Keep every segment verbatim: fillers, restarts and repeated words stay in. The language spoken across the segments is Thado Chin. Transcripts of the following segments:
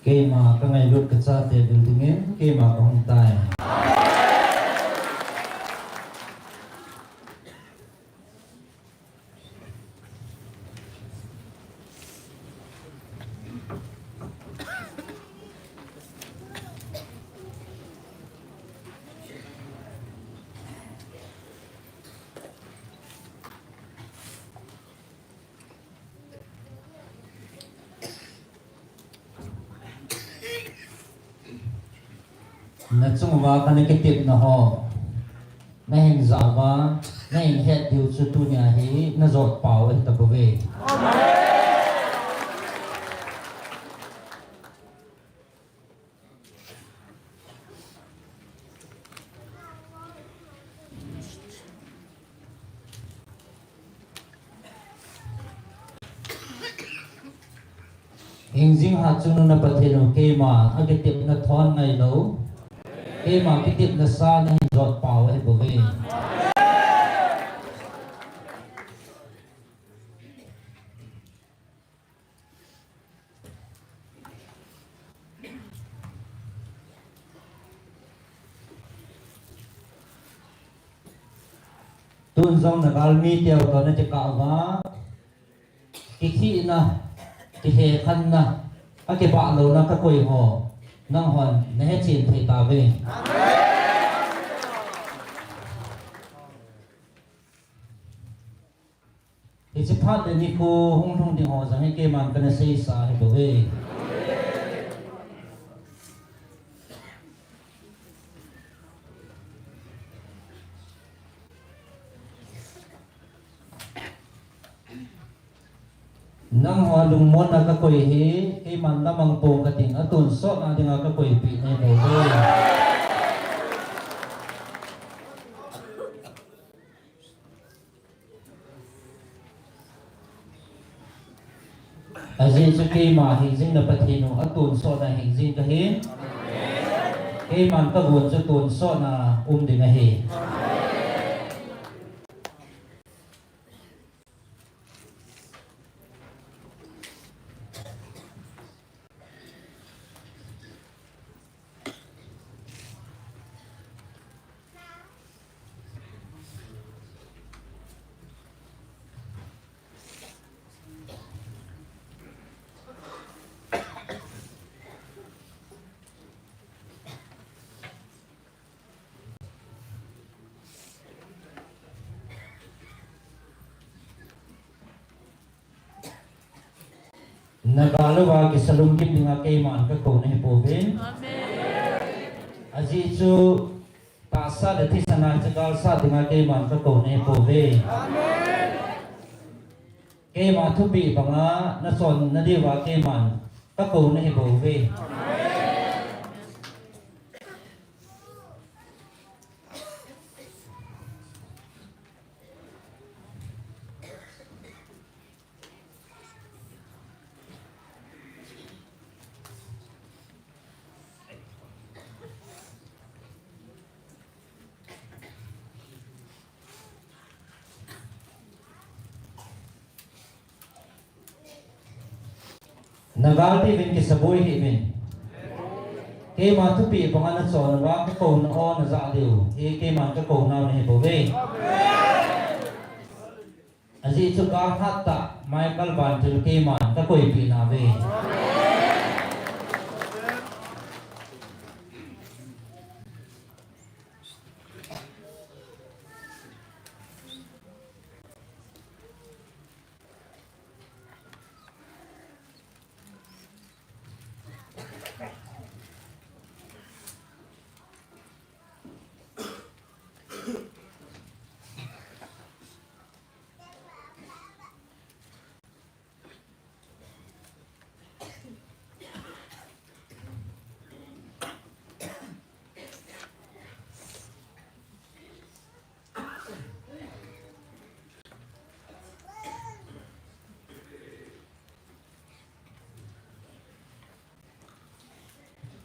Keima ka ngailut ka chate building in keima ka hung tai. Na chung uva kana kitepna ho na hin ja uva, na hin het diu chu tunia hi na jot pau ahi tabouve. Hingjing hat chungnung na Pathen u keima a kitepna thon ngailou, keima kitepna sa na hin jot pau ahi bouve. Tun jong na galmi teu toh na kikah uva, kithina, kihekhanna, akibahlouna kakoi ho, nanghon nahechen thei tauve. Hiche phat le nikho hung lhung ding ho jong hi keiman kana seisa ahi bouve. Nangho lungmonna kakoi hi, keiman lamang pong kating, atonsotna dinga kakoipeh nahi bouve. Ajeh chu keima hingjing na Pathen u atonsotna hingjing kahin. Keiman kagon chu tonsotna um ding ahi. Na gal uva kisa lungkim dinga keiman kakou nahi pouve. Amen. Ajeh chu tahsa le thisan a kigalsat dinga keiman kakou nahi pouve. Amen. Keima thupeh banga nachonna diuva keiman kakou nahi bouve. Amen. Na gal diuvin kisaboi hih uvin. Keima thupeh banga nachonna uva kakouna o najah diu hi keiman kakounau nahi bouve. Ajeh chu gal hattah Michael Vantil keiman kakoipeh nauve.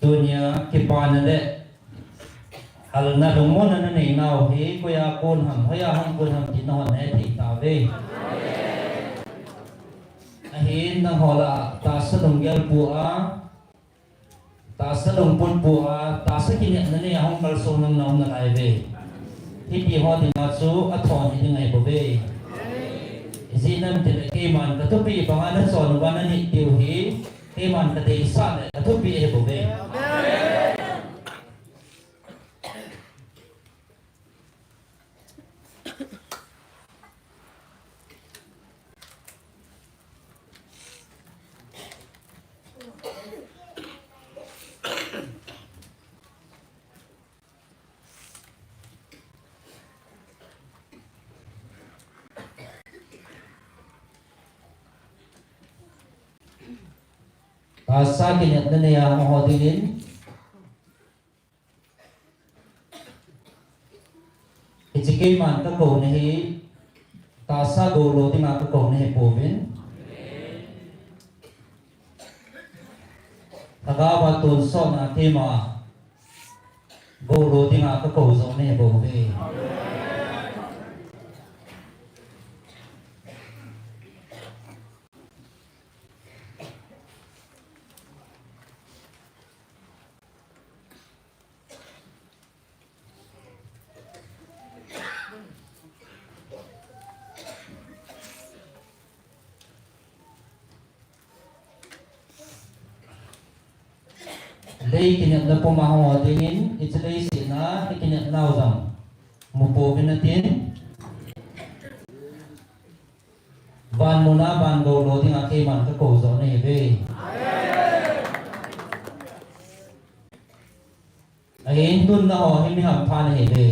Tunia kipana le halna lungmonna naneinau hi koiya kon ham, hoiya hung kon ham ti nahon nahe thei tauve. Ahin nangho lah a tahsa lunggel pu a Tahsa lungput pua, tahsa kinepna nei a hung kalsong nang na um nalai uve. Hiti ho dinga chu athon hiding ahi bouve. Ijeh inem itile keiman kathupeh banga nachon uva nanit diu hi, keiman kadeisah le kathupeh ahi bouve. Tahsa kinepna nei a hung ho dingin, hiche keiman kakouna hi tahsa goulo dinga kakouna ahi pouvin, lhagao a tonsotna keima goulo dinga kakou joh ahi bouve. Lei kinepna puma hung ho dingin, hiche leiset a ikinepnau jong mu pouvin atin, van muna van goulo dinga keiman kakou joh ahiuve. Ahin tun nangho hi mi hampha nahiuve.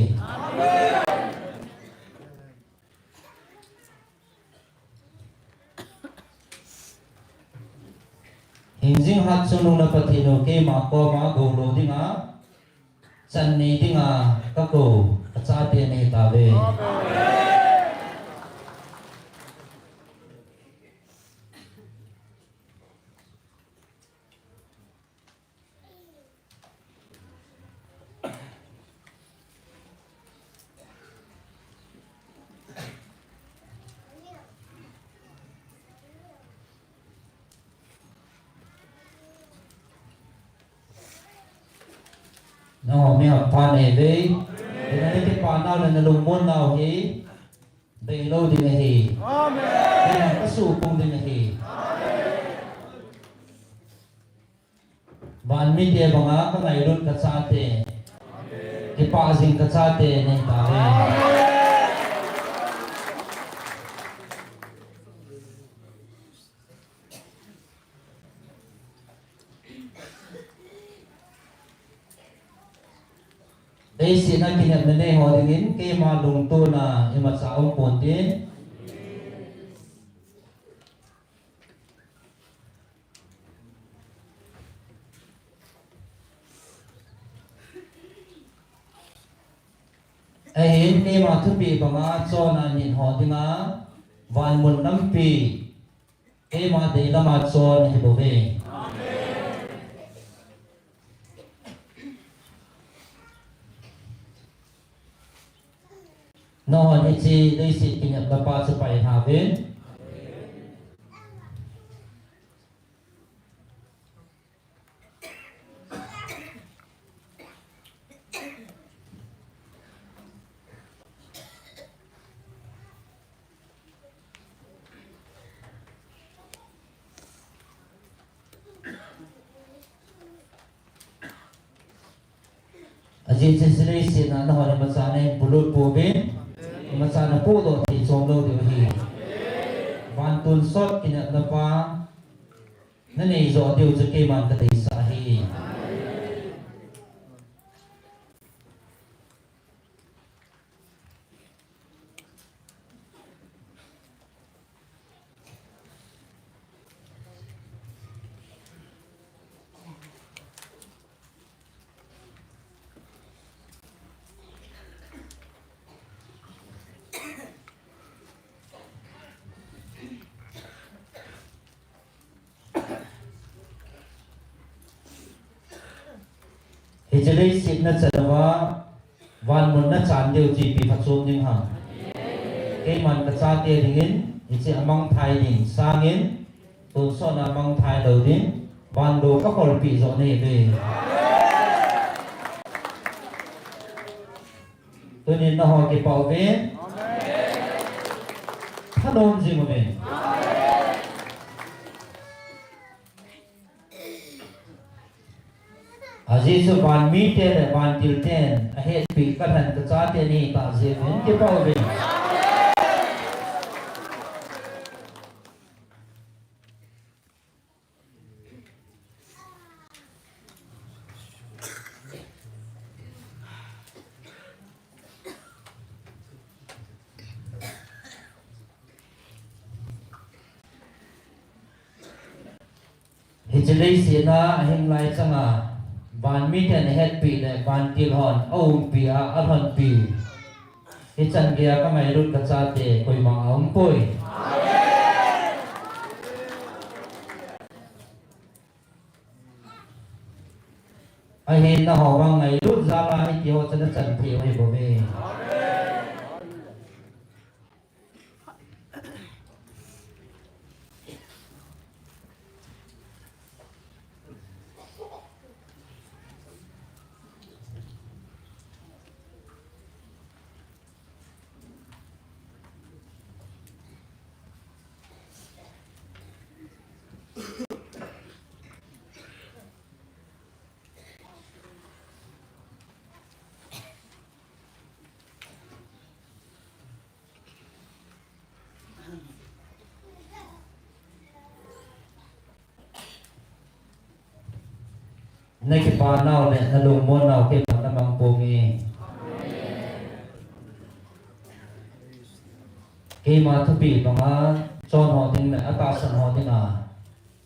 Hingjing hat chungnung na Pathen u keima koma goulo dinga, chan nei dinga kakou kachate nahitauve. Nangho mi hampha nahiuve. Ina nakipah nau le nalungmon nau hi deilou ding ahi. Amen. Ina kasuhpung ding ahi. Van mite banga kangailut kachate, kipah jing kachate nahitauve. Leiset a kinepna nei ho dingin keima lungtona imacha um ponte. Ahin keima thupeh banga chonna nit ho dinga van mun lampi keima dei lama chon ahi bouve. Nangho hiche leiset kinepna pa chu pai lhauve. Ajeh chu hiche leiset a nangho imacha nahin polut pouvin, imacha napohdoh thei chom lou diu ahi. Van tonsot kinepna pa nanei joh diu chu keiman kadeisah ahi. Hiche leiset nachan uva, van mun nachan diu chu ipi phachom ding ham. Keiman kachate dingin, hiche amangthai ding sangin, tonsot a mangthai lou ding, Vangam a kholpi jo nei ve. Tunin nangho kipah uvin. Thanom jing uvin. Ajeh chu vanmite le vantil ten ahetpi kalhen kachate nei tah jeh in kipah uvin. Hiche leiset a ahing lai changa vanmiten ahetpi le vantil hon aumpi a alhonpi. Hichan geiya kangailut kachate koima aumpoi. Ahin nangho vang ngailut jal a hitiho chun achan thei u ahibouve. Nakipa nau le nalungmon nau keiman namang ponge. Keima thupi banga chon ho ding le atahsan ho dinga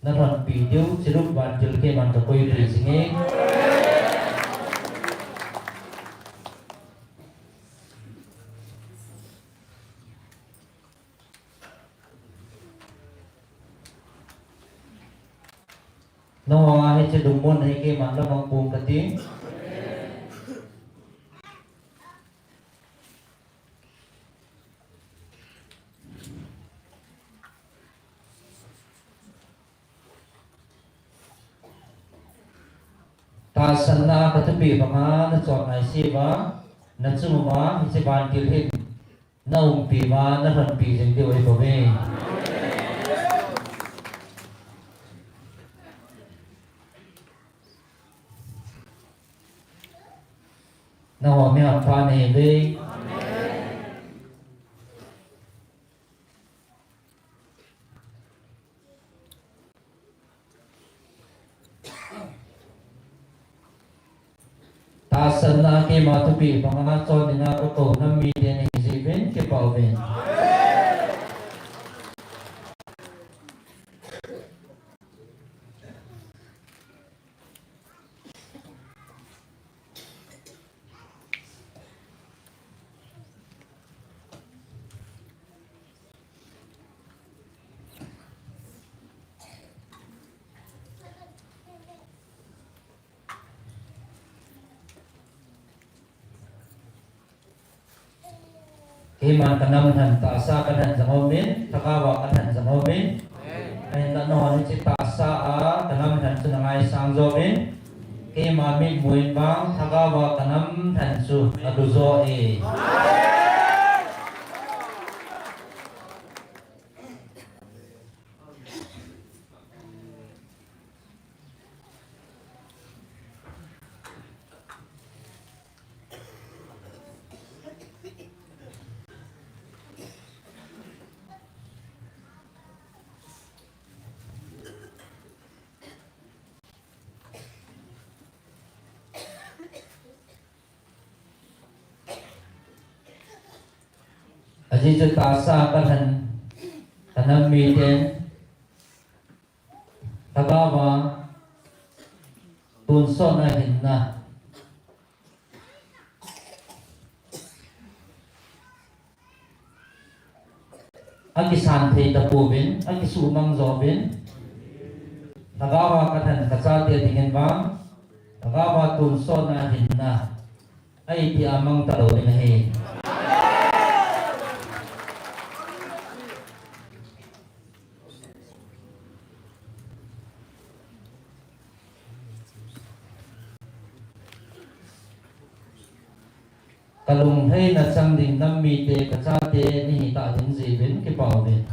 nalhonpi diu chirup vantil keiman kakoipi jinge. Nangho a hiche lungmon hi keiman namang pong kati. Tahsanna a kathupi banga nachon naiseuva, nachung uva hiche vantil hin naumpi uva, nalhonpi jing diu ahibouve. Nangho mi hampha nahiuve. Tahsanna keima thupi banga chon ding a kakou nam mite nahi jeh uvin kipah uvin. Keiman kanam lhen tahsa kalhen jong aumin, lhagao a kalhen jong aumin. Ahinla nangho hiche tahsa a kanam lhen chu nangaisang jouvin. Keima mitmu in vang lhagao a kanam lhen chu alu jo e. Ajeh chu tahsa kalhen, kanam miten, lhagao a tonsotna hinna akisan thei tapouvin, akisuhmang jouvin, lhagao a kalhen kachate dingin vang, lhagao a tonsotna hinna aiti a mang talou ding ahi. Ka lunglhaina chang ding nam mite, ka chate, nahi tah ding jiuvin kipa uve.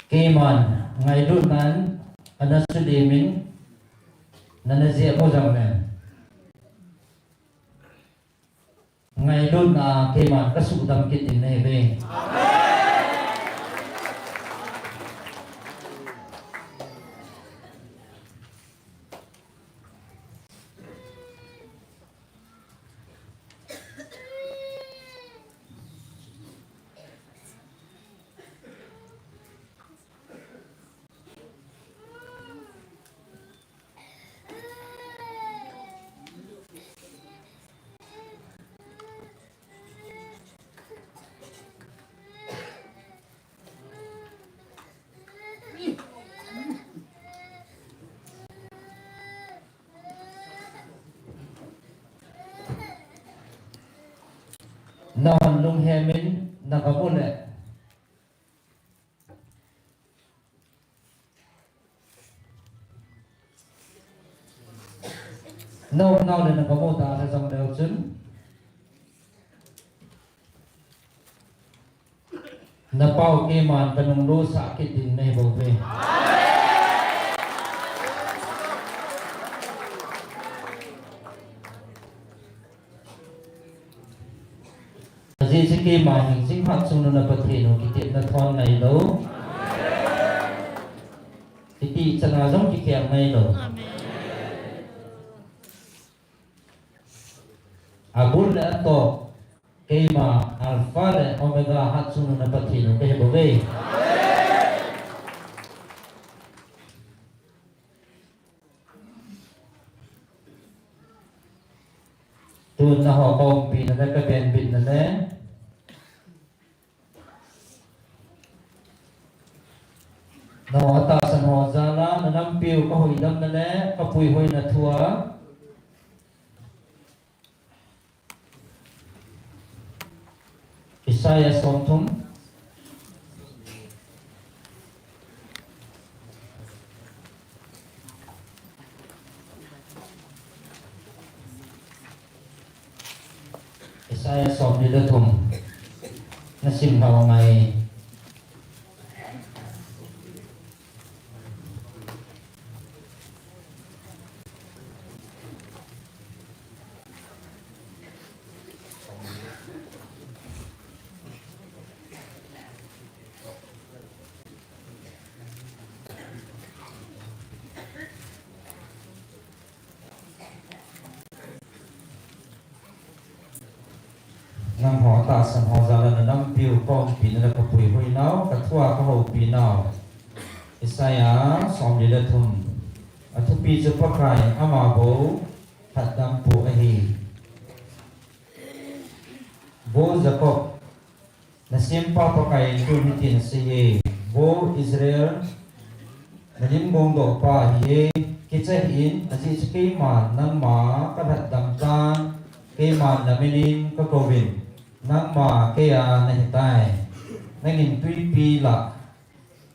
Keiman ngailutnan ana sulimin, nana jep u jong le. Ngailutna keiman kasuhdam kit ding nahiuve. Nahon lunghemin nagam u le, naumnau le nagam u tah le jong leu chun, napau keiman kanunglut sah kit ding nahi bouve. Ajeh chu keima hing jing Hatchungnung Pathen u kitepna thon nailou, kiti chana jong kikhel nailou. Abul le atop, keima Alpha le Omega Hatchungnung Pathen u kahi bouve. Tun nangho kaumpi na le kavenbit na le, nangho tahsan ho jal a, nanampiu kahuhdamna le kapuihoina thu a, Isaiah somthum. Isaiah somni le thum. Nasim lhau ngai. Nangho tahsan ho jal a nanampiu kaumpi na le kapuihoi nau, kathua kahoupi nau. Isaiah somli le thum. Athupi chu Pakai ama bou lhatdampu ahi. Vo Jacob, nasempa Pakai in tun hitin aseiye, Vo Israel, nalim gongdohpa ahiye, kicha hih in, ajeh chu keiman nangma kalhatdam tan, keiman namin in kakouvin, nangma keia nahitai. Nangin twipi lah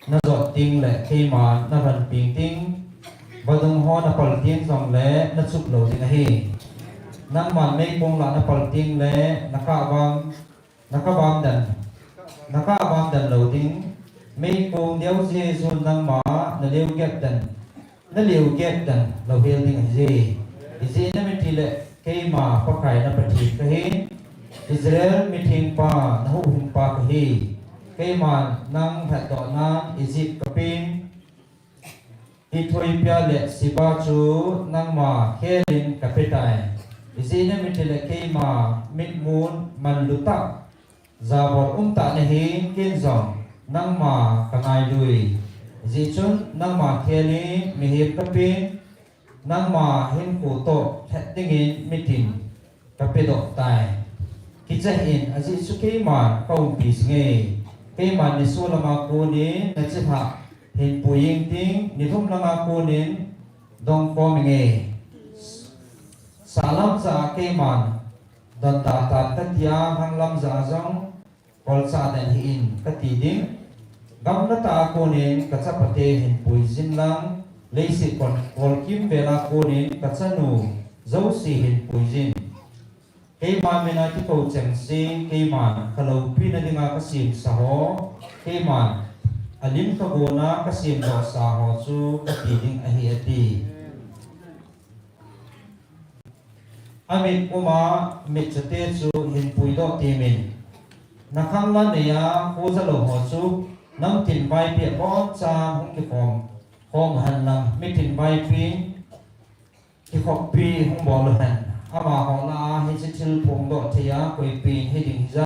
najot teng le keiman navanpeng teng, vadung ho napal teng jongle nachup lou ding ahi. Nangman meikong lah napal teng le nakahvam, nakahvam den, nakahvam den lou ding. Meikong deu jeh chun nangma naleu gep den, naleu gep den louhel ding ahije. Ijeh inem itile keima Pakai na Pathen kahi. Israel mithengpa, nahuhhingpa kahi. Keiman nang lhatdohnan Egypt kapen, Ethiopia le Seba chu nangma khelin kapetai. Ijeh inem itile keima mitmun manlutah, jabol umtah nahin, ken jong nangma kangailui. Hijeh chun nangma khelin mihem kapen, nangma hinkho toh lhet dingin mitin kapedoh tai. Kicha hih in, ajeh chu keiman kaumpi jinge. Keiman nisolam a konin nachilhah hinpui jeng ting, nilhum langa konin dongkhom inge. Sahlam jah a keiman donda tan katia, lhanglam jah a jong kolchah den hih in kati ding. Gamlatah a konin kachapate hinpui jin lang, leiset kol, kolkimvel a konin kachanu jouse hinpui jin. Keima mina kikou chengse, keiman kaloupina dinga kasemsa ho, keiman alim kagona kasemdohsa ho chu kati ding ahi, ati. Amit uma mitchote chu hinpuidoh temin, nakhanglan neiya khojalou ho chu namtin vaipi abonchan hung kikhom khom hen lang, mitin vaipi kikhoppi hung bol uhen. Amaho lah a hiche thil phongdoh theiya koipin hiding hija,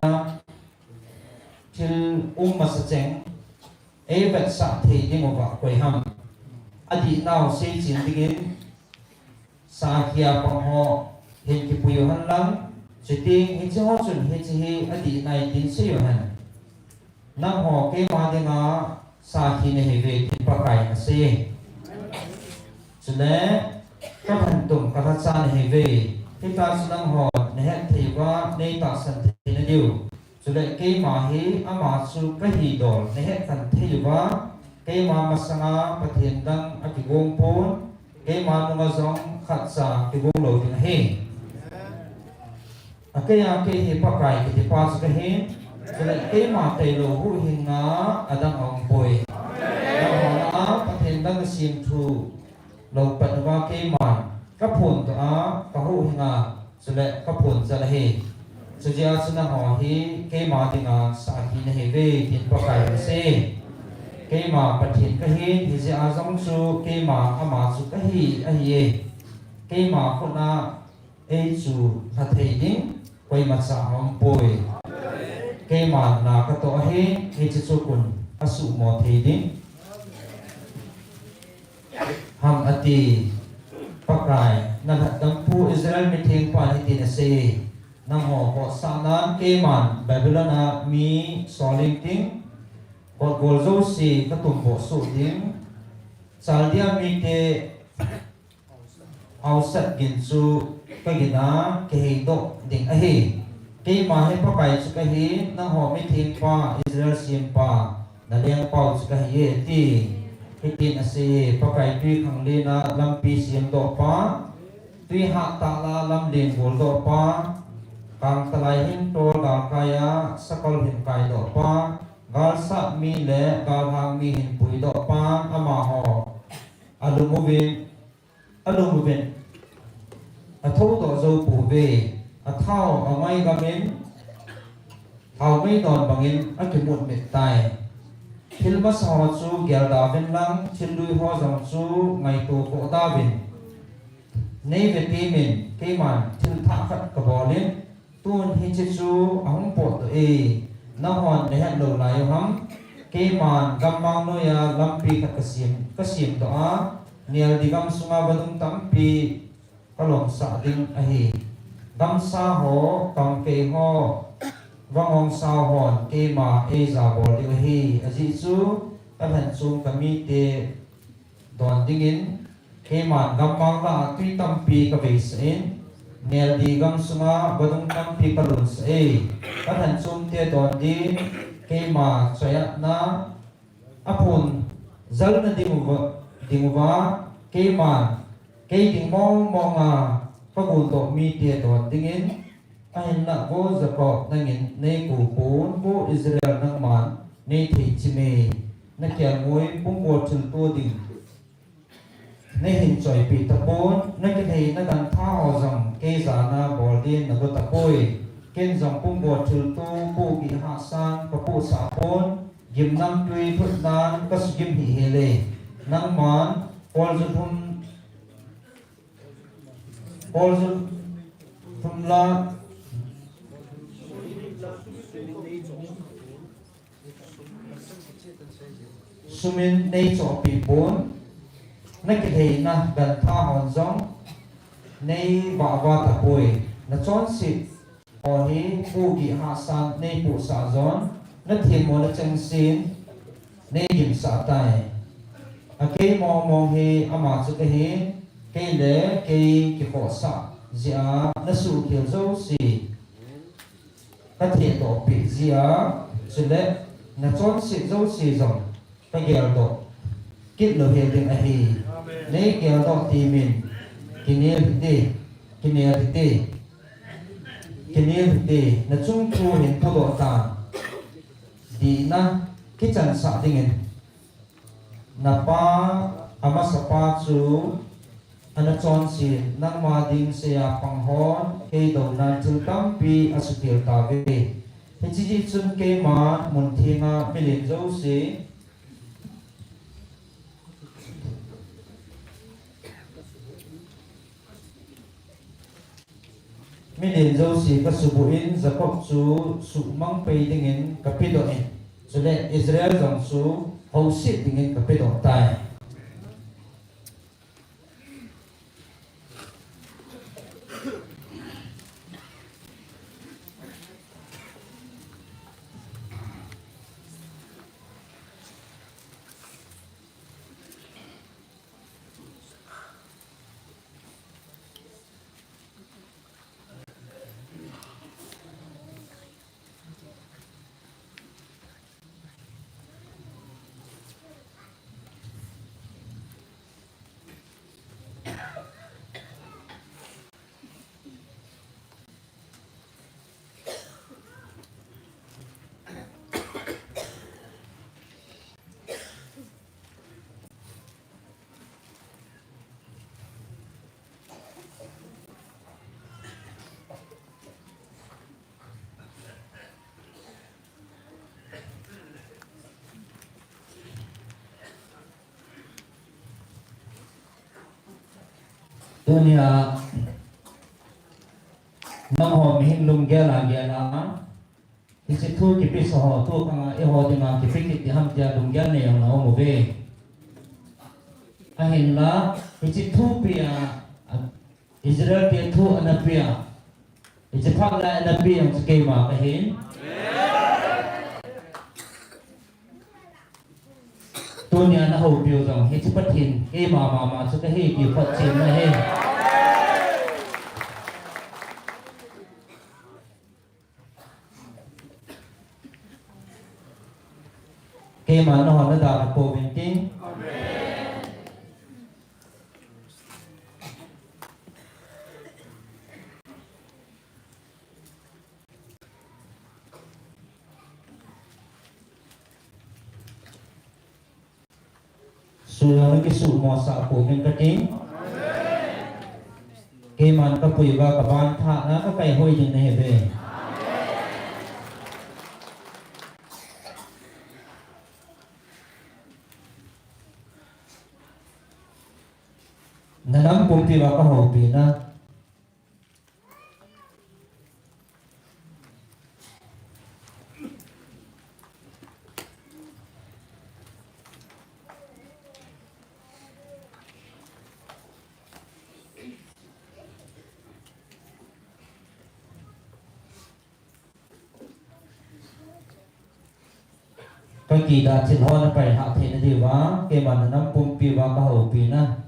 thil um masa cheng eivetsah thei dinguva koiham adihnau seichen dingin sakhi a pang ho hin kipui uhen lang, chuteng hiche ho chun hiche hi adihnai tin sei uhen. Nangho keima dinga sakhi nahiuve tin Pakaiyin asei. Chule kalhantum kalhacha nahiuve. Hitia chu nanghon nahetthei uva, neitahsan theina diu, chule keima hi ama chu kahi dol nahetkhen thei uva, keima masanga Pathen dang akigong pon, keima nunga jong khatcha kigong lou ding ahi. Akeiya kei hi Pakai kitipa chu kahin, chule keima tailou huhhingna adang aumpoi. Nangho lah a Pathen dang nasemthu lou pat uva keiman kaphondoh a, kahuhhinga, chule kaphonjal ahi. Chujeh a chu nangho hi keima dinga sakhi nahiuve tin Pakaiyin asei. Keima Pathen kahin, hijeh a jong chu keima ama chu kahi ahiye. Keima khut a eichu lhathei ding koimacha aumpoi. Keiman na katoh ahin, hiche chu kon asuhmo thei ding ham, ati. Pakai, nalhatdampu Israel mithengpan hitin asei: Nangho hotsahnan keiman Babylon a mi sol jeng ting, kotgol jouse katumboh soh ding, Chaldea mite haosat gin chu kagin a kiheidoh ding ahi. Keima hi Pakai chu kahin, nangho mithengpa, Israel sempa, nalengpau chu kahiye, ati. Hitin aseiye: Pakai, twikhanglen a lampi semdohpa, twi hahtah lah a lamlen goldohpa, kangtalai hin tol galkai a sakol hin kaidohpa, galsat mi le galhang mi hin puidohpa, amaho alum uvin, alum uvin, athoudoh jou pouve. Athao angaigamin, thaomei don bangin akimut mit tai. Thil masa ho chu gelda uvin lang, thil lui ho jong chu ngaito khohda uvin. Neivetemin, keiman thil thah khat kabolin, tun hiche chu ahung potdoh e, nanghon nahet lou lai uham? Keiman gammang noiya lampi khat kasem, kasemdoh a, Nel ding gam sunga vadung tampi kalomsah ding ahi. Gamsa ho, kamkei ho, vangongsa hon keima eijabol diu ahi. Ajeh chu kalhenchom kamite don dingin keiman gammang lah a twi tampi kaveisah in, Nel ding gam sunga vadung tampi kalunsah e. Kalhenchomte don ding, keima choiatna aphonjalna dinguva, dinguva, keiman, kei ding mongmonga kagondoh mite don dingin, ahinlah vo Jacob, nangin neikou pon, vo Israel, nangman neitheichim e. Nakelngoi pumgo thilto ding neihin choipeh tapon, nakilhei nadan tha ho jong kei jana bol din nago tapoi. Ken jong pumbo thilto pohgih hahsan kapohsah pon, gimnamtui thutnan kasugim hih hel e. Nangman, Paul ju thum, Paul ju thum la, sumin neichohpeh pon, nakitheina gantha hon jong neivahva tapoi, nachonset ho hi pohgih hahsan neipohsah jon, nathemmona chengsen neigimsah tai. Akei mongmong hi ama chu kahin, kei le kei kikhohsah jeh a nasuhkhel jouse kathehdohpeh jeh a, chule nachonset jouse jong kageldoh kit louhel ding ahi. Neigeldoh temin, kinel hite, kinel hite, kinel hite, nachung thu hin pudoh tan, dihna kichansah dingin. Napa, amasapa chu ana chonset, nangma ding seiya pang hon kei dounan thil tampi asuhkhel tauve. Hiche jeh chun keiman munthenga milen jouse, milen jouse kasuboh in, Jacob chu suhmang pei dingin kapedoh in, chule Israel jong chu houset dingin kapedoh tai. Tunia nangho mihem lunggel a gel a, hiche thu kipesoh ho, thu khang a eiho dinga kipe kit diham tia lunggel nei jong na um uve. Ahinla, hiche thupi a, a, Israel te thu ana pe a, hiche phat lai ana pe jong chu keima kahin. Tunia nahoupiu jong hiche Pathen keima mama chu kahi ti photchenna ahi. Keima nahon nadalha pouvin tin. Suhjong nakisuhmosah pouvin kating. Keiman kapui uva kaban thahna kakaihoi ding nahiuve. Nanam pumpi uva kahoupina. Kakidah thil ho napaihah theina diuva, keiman nanam pumpi uva kahoupina.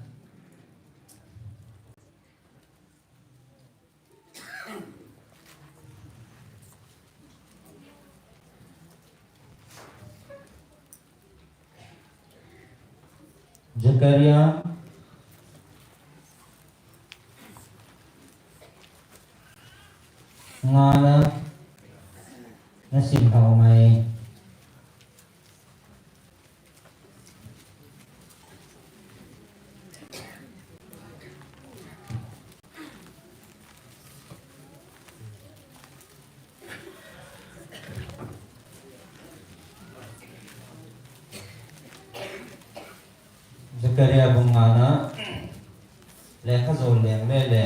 Zakaria, ngana, nasim hao ngai. Zakaria bung ngana, lekha jol leng le le.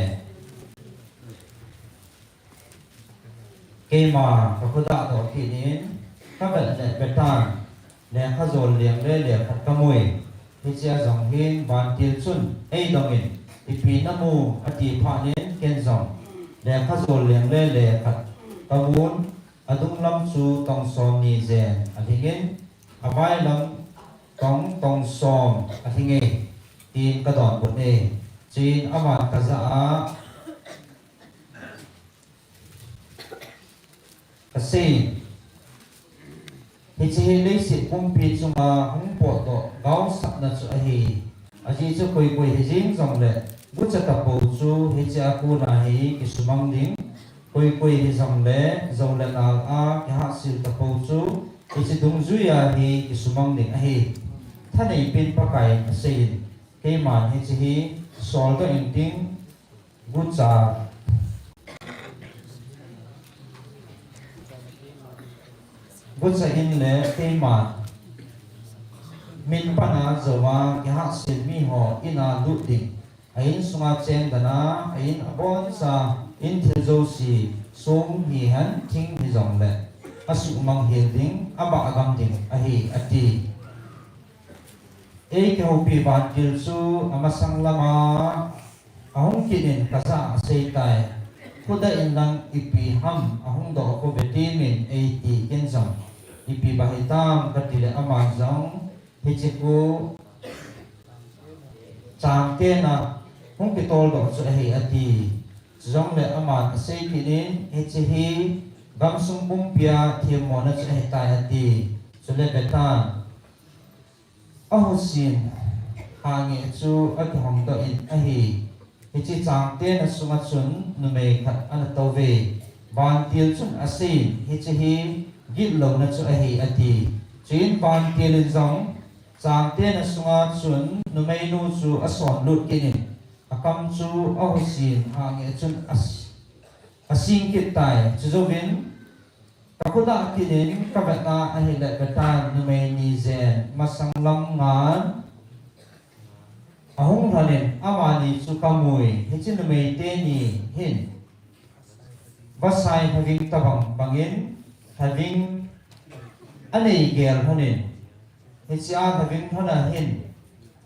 Keima ka khudah doh kit in, ka vet le vetan, lekha jol leng le le khat ka mui. Hichea jong hin vantil chun ei dongin, ipi na mu ati phat in ken jong lekha jol leng le le khat ka mun, adung lam chu tong som ni jen alhingin, avai lam tong tong som alhinge, tin ka donbut e. Chuin aman ka jah a, ka sei, hiche hi leiset pumpi chunga hung potdoh gaosapna chu ahi. Ajeh chu koi koi hijing jongle, gucha tapou chu hichea kona hi kisumang ding. Koi koi hijongle, jou le nal a kihahsel tapou chu hiche dungjuia hi kisumang ding ahi. Thaneipin Pakaiyin aseiyin, keiman hiche hi soldoh inting, gucha, gucha in le keiman min pana jouva kihahsel miho ina lut ding, a insunga chengdan a, a in aboncha in thil jouse, song hihen thing hijongle, asuhmang hel ding, abah gam ding ahi, ati. Ei kihoupi vantil chu amasang lama ahung kit in ka jah a aseitai. Khudah in lang ipi ham ahung doh khu vetemin eiti, ken jong ipi ba hitam katile aman jong hiche khu changtena hung kitoldoh chu ahi ati. Chujongle aman asei kit in hiche hi gamsung pumpia themmona chu ahitai ati. Chule vetan, ahusin hange chu akihongdoh in ahi. Hiche changtena sunga chun numei khat ana touve. Vantil chun aseiyin hiche hi gitlouna chu ahi ati. Chuin vantil in jong changtena sunga chun numeinu chu asonlut kit in akam chu ahusin hange chun as-, asing kit tai. Chujouvin ka khudah kit in ka vetna ahile vetan numei ni jen masang lam ngan ahung lhonin amani chu ka mui. Hiche numei teni hin vasai lhaving tabang bangin lhaving anei gel lhonin, hichea lhaving lhona hin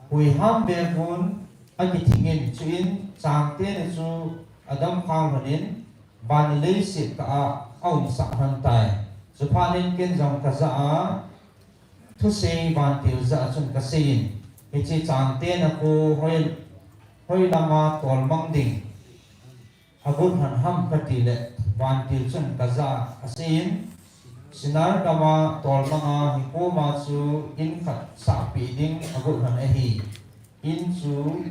huiham vevun akithingin, chuin changtena chu adamkhang lhonin van le leiset kah a aumsah lhon tai. Chuphat in ken jong ka jah a thusei vantil jah a chun ka seiyin, hiche changtena khu hoi, hoilama tolmang ding agot lhon ham katile, vantil chun ka jah a aseiyin, Sinar gama tolmanga hikoma chu in khat sahpeh ding agot lhon ahi. In chu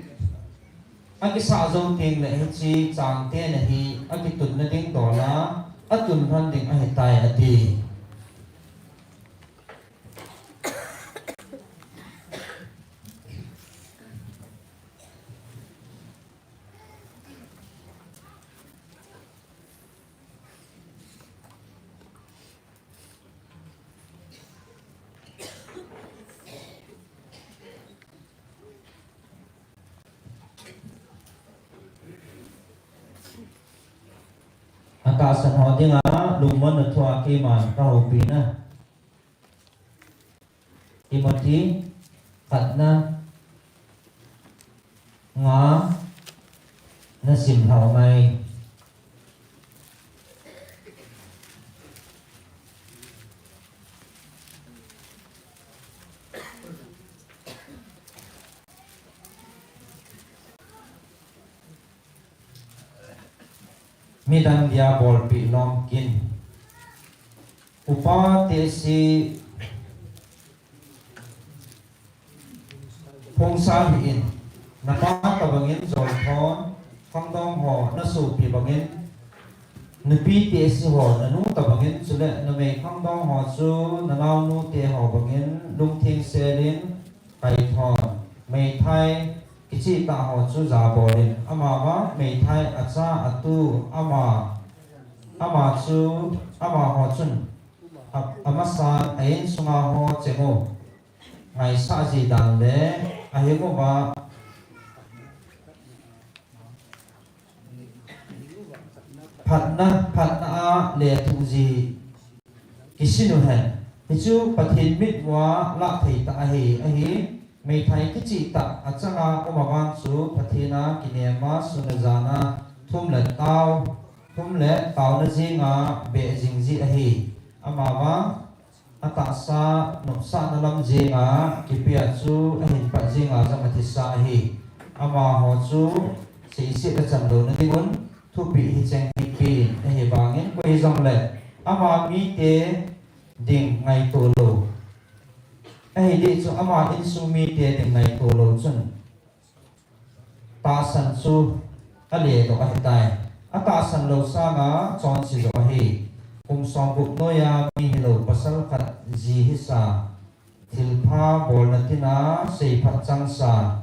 akisah jou tengle hiche changtena hi akitunna ding dola atun lhon ding ahitai ati. Atahsan ho dinga lungmonna thua keiman kahoupina Timothy khatna nga nasim lhau ngai. Midang dia bolpeh lom kin. Upa tehse phongsa hih in, napa tobangin jolthon, khangdong ho nasopi bangin, nupi tehse ho nanu tobangin, chule numei khangdong ho chu nanaonu teho bangin, lungtheng selin, kaithon, meithai kichehtah ho chu jabolin, amavang meithai acha, atu, ama, ama chu, amaho chun, a, amasan a insunga ho cheng u. ngaisah ji dan le, ahi mo ba, phatna, phatna a lethuh ji kisin u hen. Hichu Pathen mit uva lah thei tah ahi, ahi. Meithai kichih tah achanga um a vang chu Pathen a kinema sun a jana thum le tao, thum le taona jinga beh jing ji ahi. Ama vang atahsa nopsahna lam jinga kipia chu ahin pat jinga jong athisa ahi. Amaho chu seiset achan louna dingun thupeh hicheng hi pen ahi vangin koi jongle ama mite ding ngaito lou. Ahi dih chu ama insung mite ding ngaito lou chun tahsan chu aledoh ahitai. Atahsan lou sanga chonse jo ahi. Kum somgup noiya mi hilou pasal khat ji hisa, thilpha bolna tina seiphat changsa,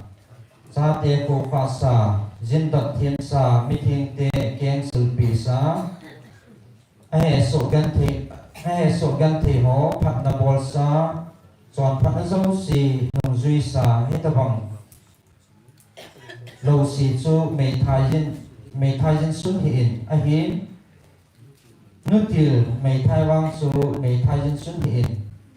chate khokhasa, jindot themsa, mithengte keng silpisa, ahesoh genthei, ahesoh genthei ho phatna bolsa, chonphatna jouse nungjuisa, hitobang louse chu meithai jin, meithai jin sun hih in, ahin, nutil meithai vang chu meithai jin sun hih in,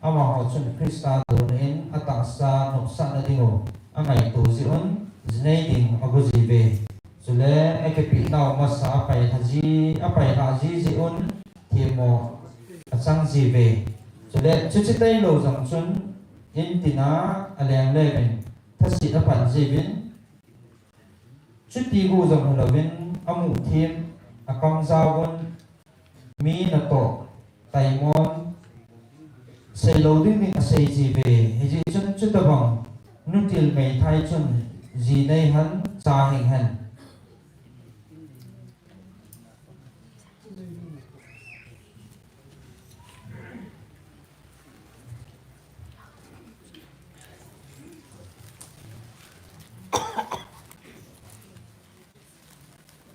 amaho chun Christa dona in atahsa nopsahna dingu angaito jeh un, jinei ding ago jiuve. Chule akipehnau masa apailha ji, apailha ji jeh un themmo achang jiuve. Chule chuche tailou jong chun in tina aleng leuvin thaset apan jiuvin, chuti gu jong hilouvin amuh them, akamjaovun, mi natoh taimon seilou ding ding asei jiuve. Hijeh chun chutobang nutil meithai chun ji nei hen, cha hing hen.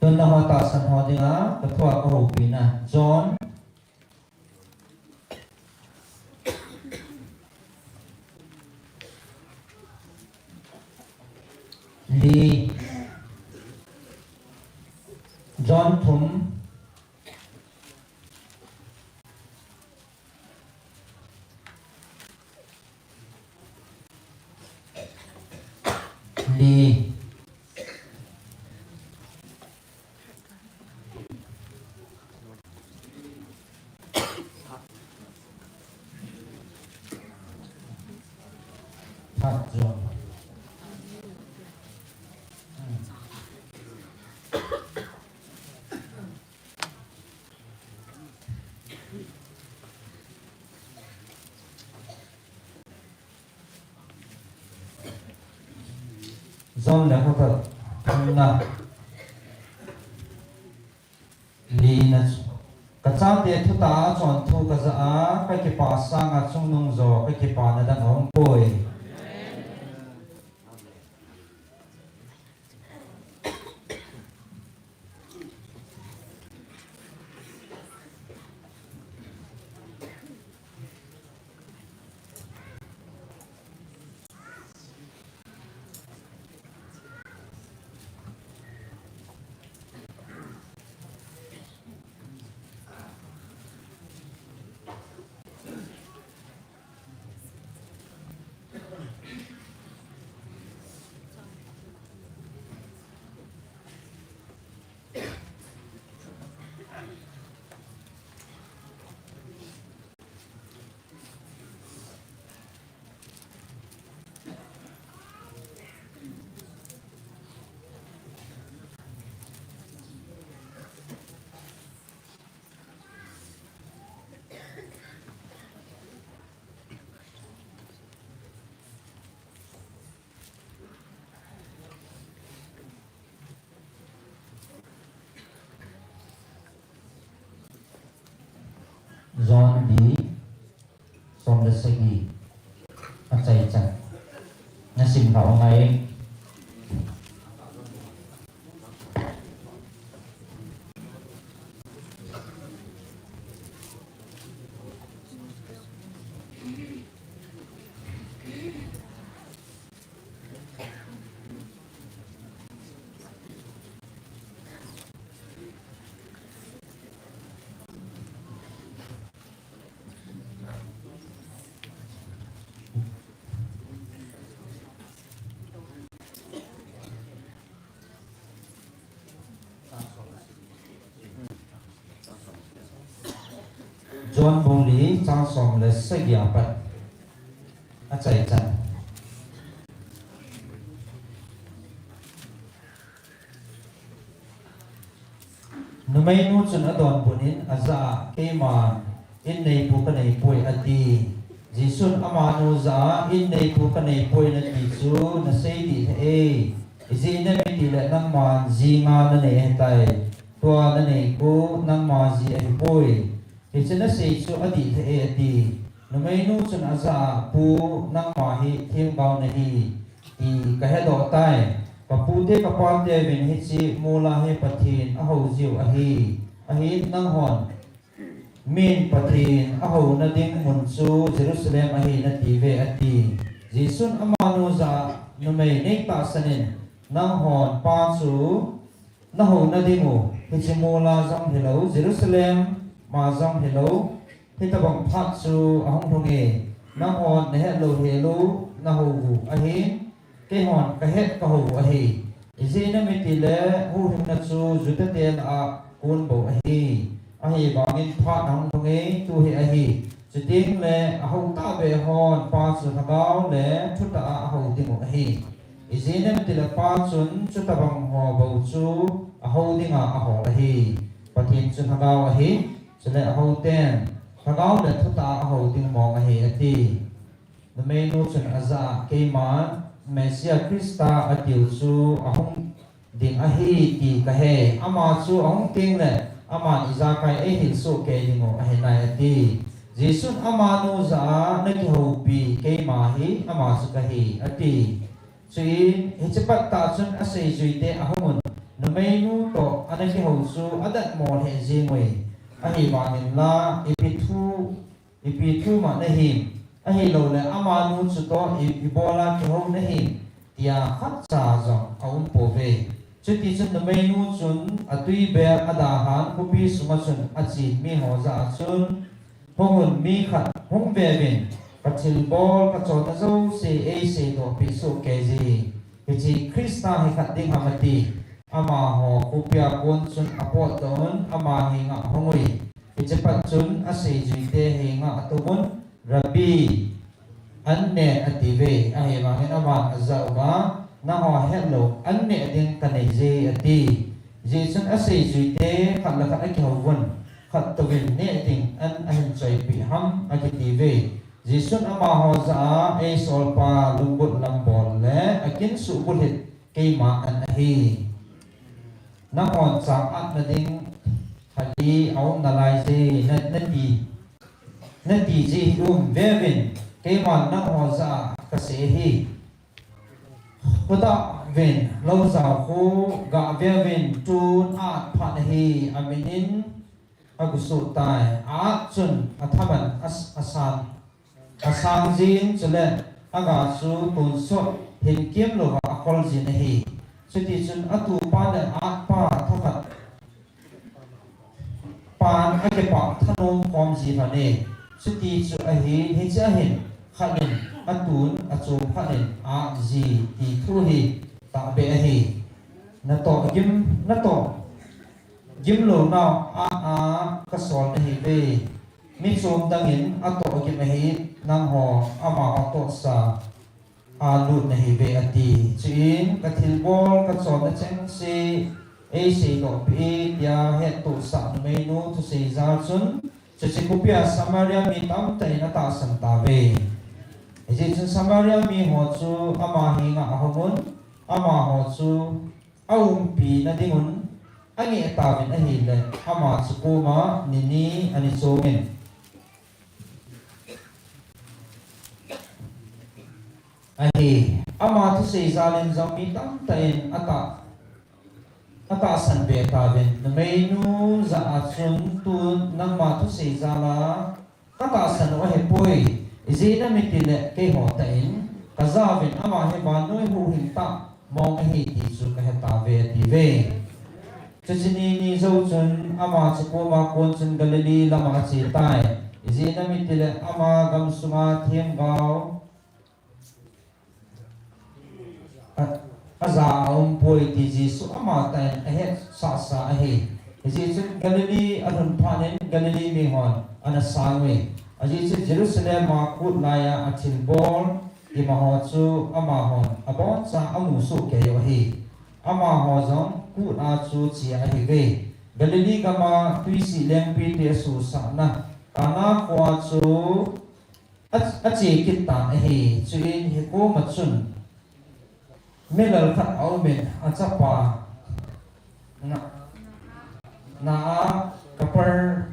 Tun nangho tahsan ho dinga kathua kahoupina, John li, John thum, li. Phat jo. John lekhathot thumna, lina chu, kachate thutah a achonthu kajah a, kakipah sanga chungnung jo kakipana dang aumpoi. John li, som le sagi, achaichan. Nasim lou ngai. John bung li chang som le sagi a pat achaichan. Numeinu chun adonbut in ajah a, "Keiman in neipu kaneipoi," ati. Jesun amanu jah a, "In neipu kaneipoi nati chu nasei dih lheh e. Ijeh inem itile nangman ji nga nanei ahitai. Tua nanei khu nangma ji ahipoi. Hiche nasei chu adih lheh e," ati. Numeinu chun ajah a, "Pu, nangma hi themgao nahi ti kahedoh tai. Kapute kapate uvin hiche mola hi Pathen ahou jiu ahi. Ahin nanghon min Pathen ahouna ding mun chu Jerusalem ahi natiuve," ati. Jesun amanu jah a, "Numei, neitahsan in, nanghon Pa chu nahouna dingu hiche mola jong hilou, Jerusalem a jong hilou, hitobang phat chu ahung lhung e. Nanghon nahet lou hel u nahou u ahin, keihon kahet kahou u ahi. Ijeh inem itile huhhingna chu Judate lah a kon bou ahi. Ahivangin phat ahung lhung e, tu hi ahi. Chutengle ahou tahbeh hon Pa chu Lhagao le thutah a ahou dingu ahi. Ijeh inem itile Pa chun chutobang ho bou chu ahou dinga ahol ahi. Pathen chu Lhagao ahi. Chule ahouten Lhagao le thutah a ahou ding mong ahi," ati. Numeinu chun ajah a, "Keiman Messiah Christa atiu chu ahung ding ahi ti kahei. Ama chu ahung tengle aman ijakai eihil soh kei dingu ahinai," ati. Jesun amanu jah a, "Nakihoupi keima hi ama chu kahi," ati. Chuin hiche pat tah chun aseijuite ahungun, numeinu toh ana kihou chu adatmo lheh jengui. Ahivangin la, ipi thu, ipi thu ma nahim, ahiloule amanu chutoh i, ibola kihou nahim, tia khatcha jong aumpouve. Chutichun numeinu chun atwibel adahan khopi sunga chun achen miho jah a chun, "Hungun mi khat hung veuvin, kathilbol kachonna jouse eiseidohpeh sohkeije. Hiche Christa hi khat ding ham," ati. Amaho khopia kon chun apotdoh un ama henga ahungui. Hiche pat chun aseijuite henga atouvun, "Rabbi, an nen," atiuve. Ahivangin aman ajah uva, "Nangho hetlou an neh ding kaneije," ati. Hijeh chun aseijuite khat le khat akihouvun, "Khattouvin neh ding an ahin choipeh ham?" akitiuve. Jesun amaho jah a, "Eisolpa lunggut lambol le akin suhbulhit keima an ahi. Nanghon chang-atna ding khat hi aum nalaije, na, nati, natiji hi um veuvin, keiman nangho jah a kasei ahi. Khutah uvin, loujao khu gaveuvin, tun a-at phat ahi, aminin agusoh tai. A-at chun athaman as-, asan, asangjin, chule aga chu tonsot hinkemlouva akholjin ahi. Chutichun atupa le a-atpa thakhat pan akipah thanom khomji lhone. Chuti chu ahin, hiche ahin, khat in atun, achom khat in a-atji ti thu hi tahbeh ahi. Natoh gim, natoh gimlounau a-at a kasol nahiuve. Mi chom dangin atoh gim ahi, nangho amaho tohsa a lut nahiuve," ati. Chuin, "Kathilbol kachonna chengse eiseidohpeh e," tia hettohsah numeinu thusei jal chun, chuche khopia Samaria mi tamtah in atahsan tauve. Hijeh chun Samaria miho chu ama henga ahungun, amaho chu aumpina dingun angeh tauvin ahile, ama chu koma nini ani chongin ahi. Ama thusei jalin jong mi tamtah in atah, atahsan be tauvin, numeinu jah a chun, "Tun nangma thusei jala katahsan u ahipoi, ijeh inem itile keiho tah in kajauvin, ama hi vannoi huhhing tah mong ahi ti chu kahetauve," atiuve. Chuche ni ni jou chun ama chu koma kon chun Galilee lama achetai. Ijeh inem itile ama gamsunga themgao a, aja aumpoi ti Jesu amatah in ahetsahsa ahi. Hijeh chun Galilee alhun phat in Galilee mihon ana sang uve. Ajeh chu Jerusalem a kut laiya athilbol ima ho chu amahon aboncha amu soh kei u ahi. Amaho jong kut a chu che ahiuve. Galilee gam a twisih lengpite asusahna Kana khoa chu a, ache kit tan ahi. Chuin hikoma chun milal khat aumin, achapa na, na a Kapar,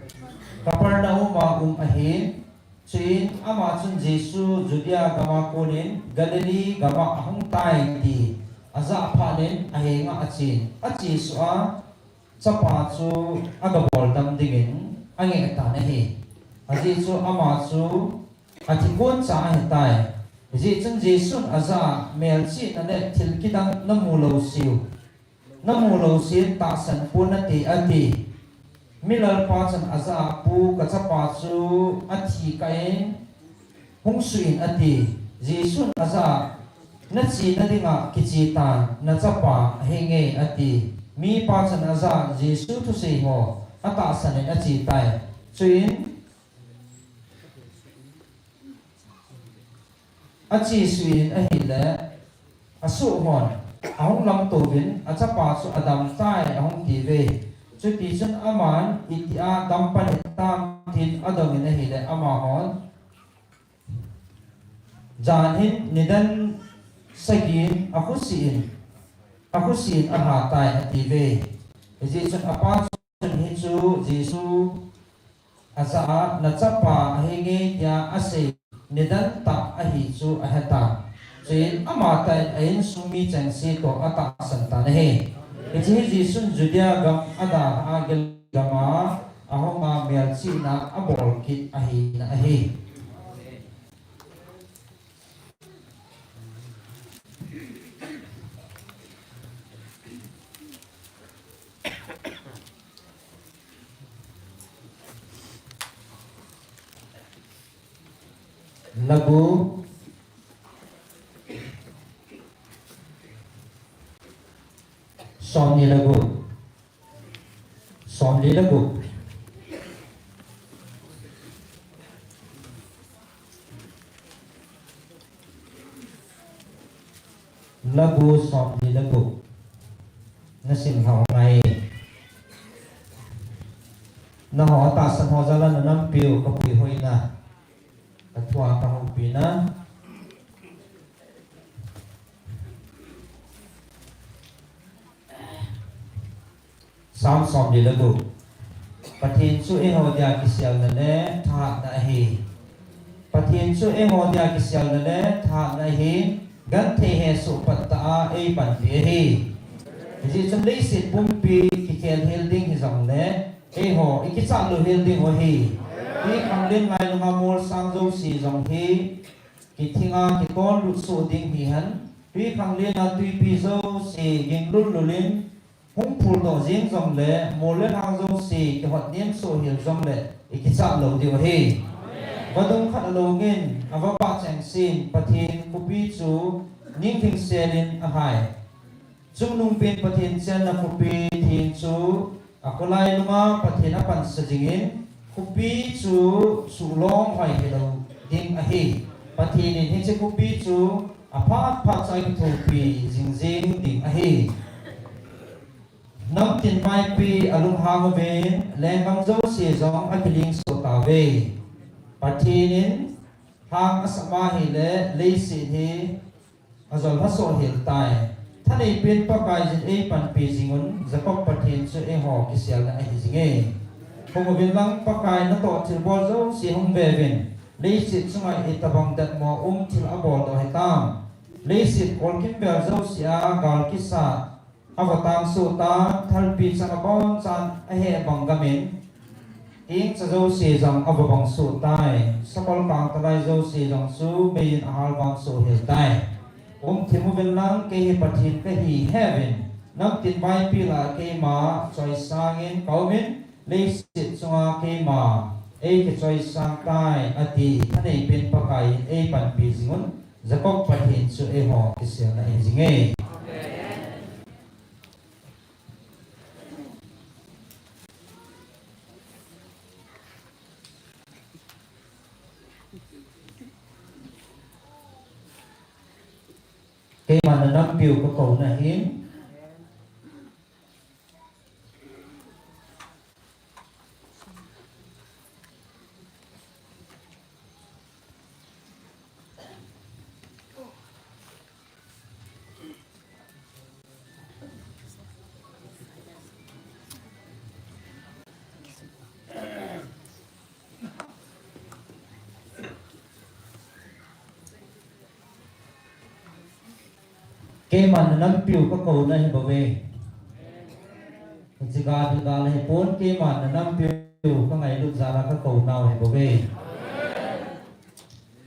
Kapernaum a um ahi. Chuin ama chun Jesu Judea gam a konin Galilee gam a ahung tai ti ajah phat in ahenga achen. Achesuh a chapa chu aga boldam dingin angeh tan ahi. Ajeh chu ama chu athi koncha ahitai. Hijeh chun Jesun ajah a, melchihna le thil kidang namu lou seh u, namu lou seh in tahsan pon nate, ati. Milalpa chun ajah a, Pu, kachapa chu athi kah in hung suh in, ati. Jesun ajah a, nachena dinga kiche tan, nachapa ahinge, ati. Mipa chun ajah a, Jesu thusei ho atahsan in achetai. Chuin achesuh in ahile, asoh hon ahung lamtouvin, achapa chu adamtai ahung tiuve. Chutichun aman itia dampan hitam tin adongin ahile, amahon jan hin nidan sagin akhosih in, akhosih in ahatai, atiuve. Hijeh chun apa chun hichu Jesu ajah a, nachapa ahinge tia asei nidan tah ahi chu ahetan. Chuin amatah in a insung mi chengse toh atahsan tan ahi. Hiche hi Jesun Judea gam adalhah a Galilee gam a ahunga melchihna abol kit ahina ahi. Lagu somni le gup. Somli le gup. Lagu somli le gup. Nasim lhah u ngai. Nangho tahsan ho jal a nanampiu kapuihoi na. Kathua kahoupi na. Sam somli le gup. Pathen chu eiho dia kiselna le thahatna ahi. Pathen chu eiho dia kiselna le thahatna ahi. Genthei hesoh pat tah a eipanpi ahi. Hijeh chun leiset pumpi kikhel hel ding hijongle, eiho ikichat lou hel ding u ahi. Twikhanglen lailunga molsang jouse jong hi kithinga kitol lut soh ding hihen. Twikhanglen a twipi jouse ging lul lul in hung phuldoh jeng jongle, mol le lhang jouse kihotnem soh hel jongle, ikichat lou diu ahi. Vadung khat alongin avabah chengsen Pathen khopi chu ninglhing sel in ahai. Chungnungpen Pathen chenna khopi theng chu akholai lunga Pathen apansa jingin, khopi chu suhlong hoi hilou ding ahi. Pathen in hiche khopi chu aphat phat cha kithopi jing jing ding ahi. Namtin vaipi alunghang uvin, lenggam jouse jong akiling soh tauve. Pathen in lhang asam ahile, leiset hi ajol lha soh hel tai. Thaneipen Pakaiyin eipanpi jingun, Jacob Pathen chu eiho kiselna ahi jinge. Hung uvin lang, Pakai natoh thilbol jouse hung veuvin, leiset chunga itobang datmo um thil aboldoh hitam. Leiset kolkimvel jouse a gal kisat ava tangsoh tan, thalpi chang abonchan aheh bang gamin, ingcha jouse jong ava bang soh tai. Sakol kangtalai jouse jong chu meiyin ahal vang soh hel tai. Umthim uvin lang, kei hi Pathen kahi heuvin, namtin vaipi lah a keima choisangin kaumin, leiset chunga keima eikichoisang tai, ati. Thaneipen Pakaiyin eipanpi jingun, Jacob Pathen chu eiho kiselna ahi jinge. nampiu kakouna ahin. Keiman nanampiu kakouna ahibouve. Hiche gal hi gal ahipon, keiman nanampiu kangailut jal a kakounau ahibouve.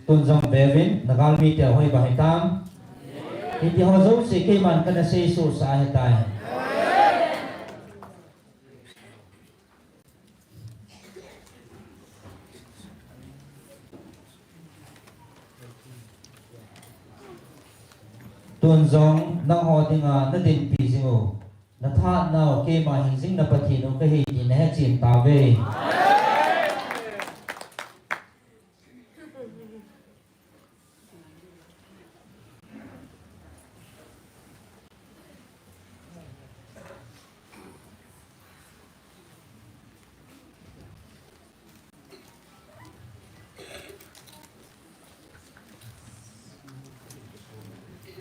Tun jong veuvin, nagalmi teu hoiba hitam. Hitiho jouse keiman kana seisohsah ahitai. Tun jong nangho dinga nadinpi jing u, nathahatnau keima hingjing na Pathen u kahi ti nahechen tauve.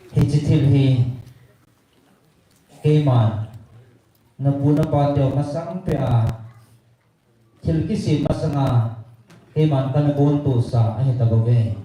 Hiche thil hi keiman napu napa teu masang peh a thil kisem masanga keiman kana bontohsa ahitabouve.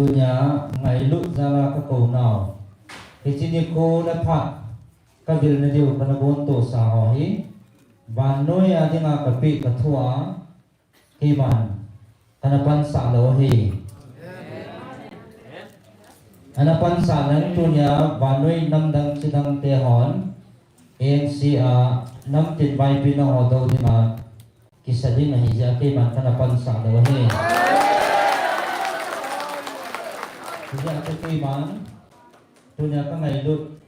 Tunia ngailut jal a kakounau, hiche nikho le phat kavilna diu kana bontohsa ho hi vannoi a dinga kapeh kathua keiman kana pansah lou ahi. Ana pansah leng tunia vannoi namdang chidang te hon A N C a namtin vaipi nangho dou dinga kisa ding ahijeh a keiman kana pansah lou ahi. Hijeh a chu keiman tunia kangailut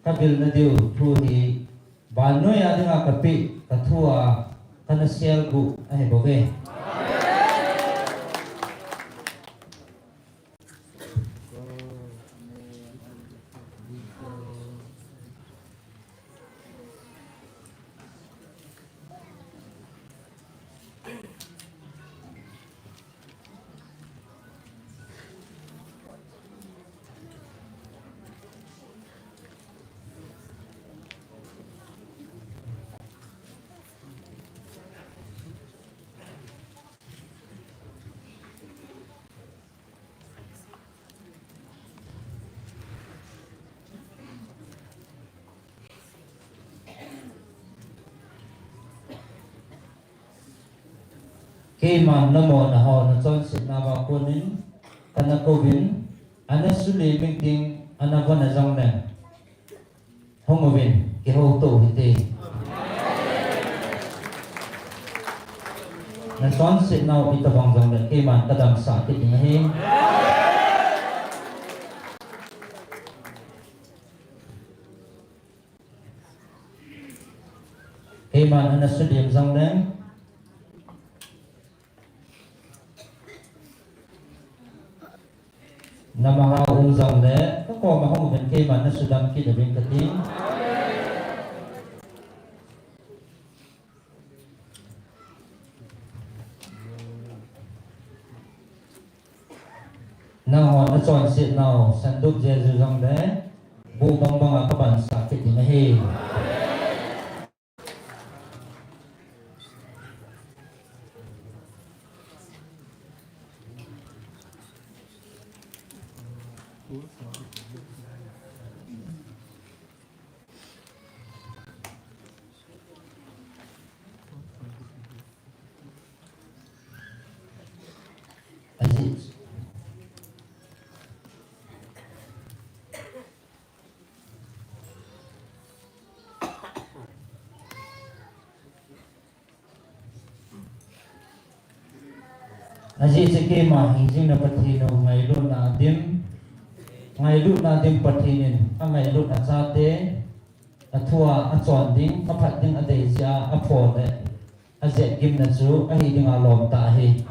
kavilna diu thu hi vannoi a dinga kapeh kathua kana selguh ahibouve. Keiman namona ho nachonsetna uva konin kana kouvin, ana sulim ding, ana von a jongleng hung uvin, kihouto uhite. Nachonsetnau itobang jongleng keiman kadamsah kit ding ahi. Keiman ana sulim jongleng, namaha um jongle kakoma hung uvin, keiman nasudam kit uvin kati. Nangho nachonsetnau sandup jeju jongle buh bangbanga kabansah kit ding ahi. Ajeh, ajeh chu keima hingjing na Pathen u ngailutna dim, ngailutna dim Pathen in angailut achate, athua achon ding, aphat ding adei jeh a apho le, ajep gimna chu ahi dinga lom tah ahi.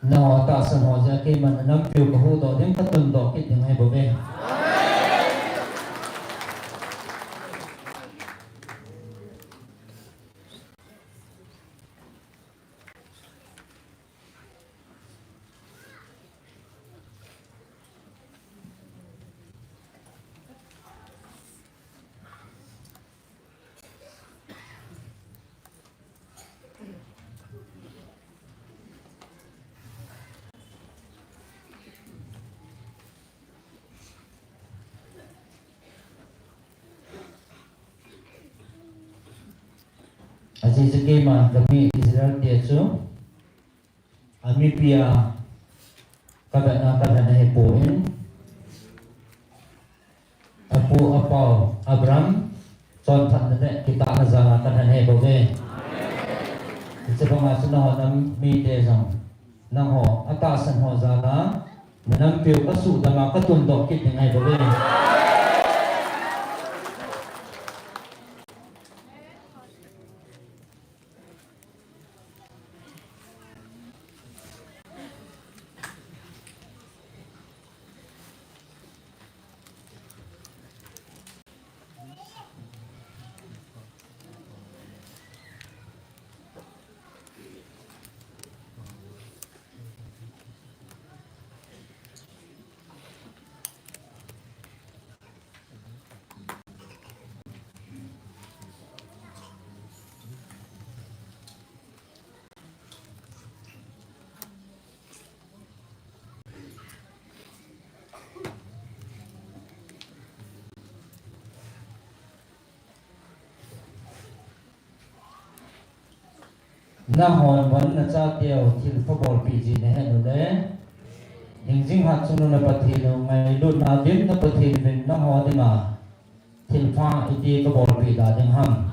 Nangho tahsan ho jeh a keiman nampiu kahuhdoh ding, katundoh kit ding ahi bouve. Ajeh chu keiman kami Israel te chu amipia kavetna kalhen ahipon, apu apau Abraham chonphatna le kitahna jal a kalhen ahi bouve. Hiche banga chu nangho nam mite jong nangho atahsan ho jal a nampiu kasuhdam a katundoh kit ding ahi bouve. Nanghon von nachateu thilpha bolpeh ji nahet uleh, hingjing hatchungnung na Pathen u ngailutna dim na Pathen uvin nangho dinga thilpha iti kabolpeh da ding ham?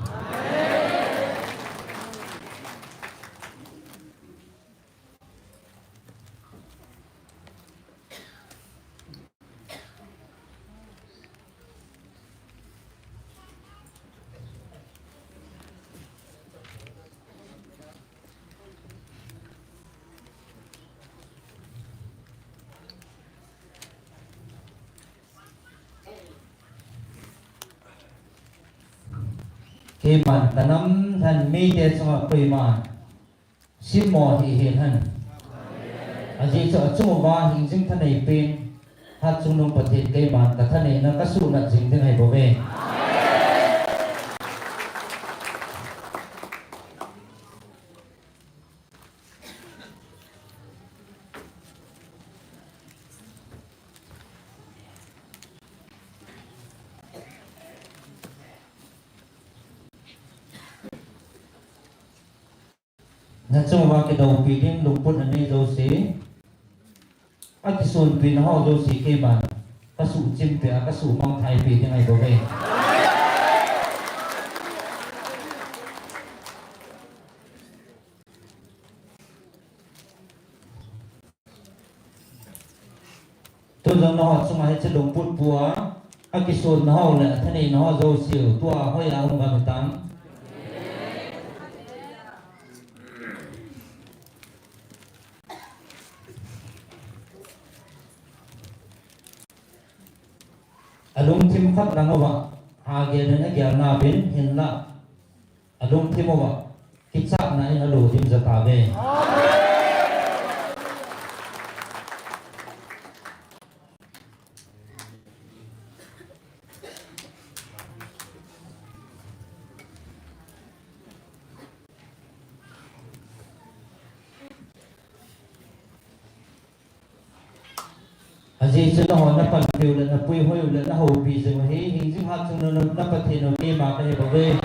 Keiman kanam lhen mite chunga koiman simmo hih hen. Ajeh chu achung uva hingjing thanei pen, hatchungnung Pathen keiman kathaneina kasuhnat jing ding ahi bouve. Nachung uva kidoupi ding lungput anei jouse, akisonpi naho jouse keiman kasuhchimpeh a kasuhmangthaipeh ding ahi bouve. Tujong naho chunga hiche lungput pua akison naho le athanei naho jouseu tua hoiya hung gam hitam. Alungthim khat lang uva, hagel in agel nauvin hinla, alungthim uva, kichatna in alo dimja tauve. Ajeh chu nangho napanpiu le, napuihoi u le, nahoupi jing u hi, hingjing hatchungnung na, na Pathen u keima kahi bouve.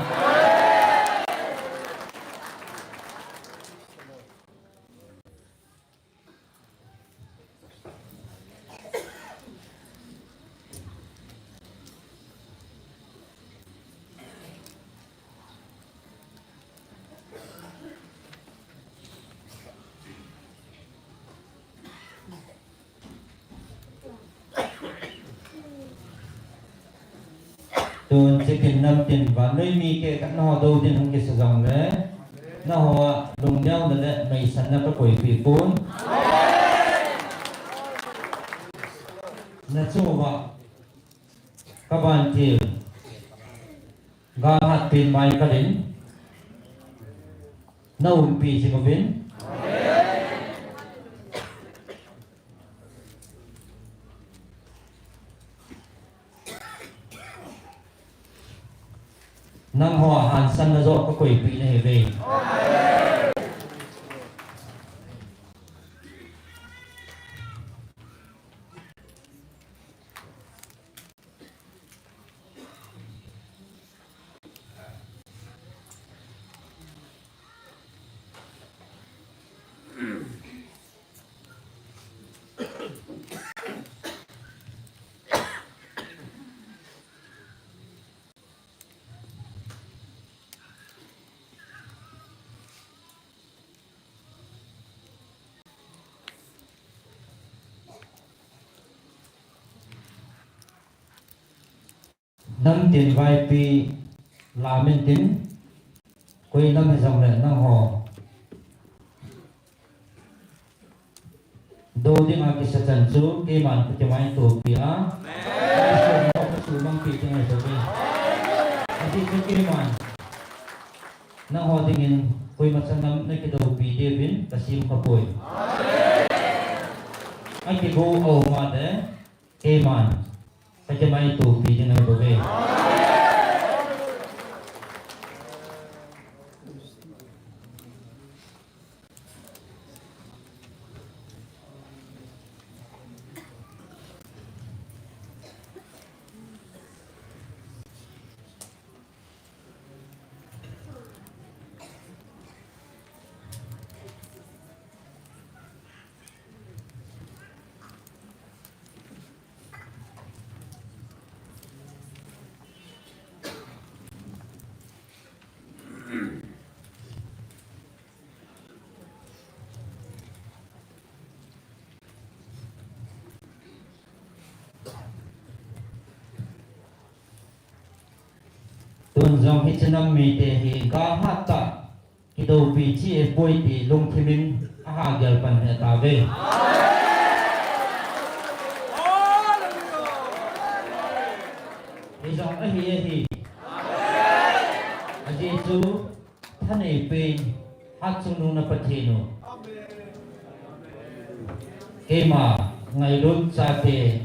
Tun chikin namtin vannoi mi keh khat nangho dou din hung kisa jongle, nangho a lungneona le meisanna kakoipeh pon. Nachung uva kavantil, galhat pen Michael in naumpi jing uvin. Nangho a hansanna joh kakoipeh nahiuve. Namtin vaipi lamin tin, koi lam hijongle nangho dou dinga kisa chan chu keiman kakimaitopi a, kasumangpi ding ahi bouve. Ajeh chu keiman nangho dingin koima chan lam nakidoupi diuvin kasem khapoi. Akigou aum a le keiman kakimaitopi ding ahi bouve. Tun jong hiche nam mite hi galhat tah kidoupi cheh poi ti lungthim in ahagel pan hitauve. Hijong ahi ahi. Ajeh chu thanei pen hatchungnung na Pathen u, keima ngailut chate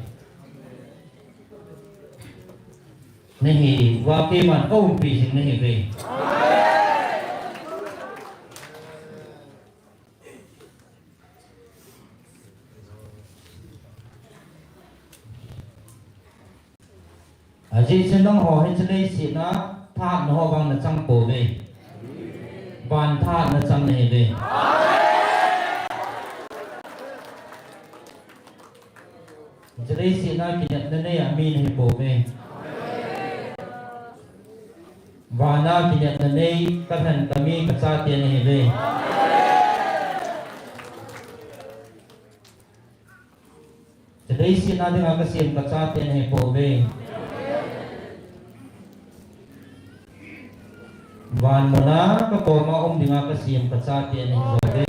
nahiuva keiman kaumpi jing nahiuve. Ajeh chu nangho hiche leiset a thahatna ho vang nachang pouve. Van thahatna chang nahiuve. Hiche leiset a kinepna nei a mi nahipouve. Van a kinepna nei kalhen kami kachate nahiuve. Hiche leiset a dinga kasem kachate nahipouve. Van muna kakoma um dinga kasem kachate nahijouve.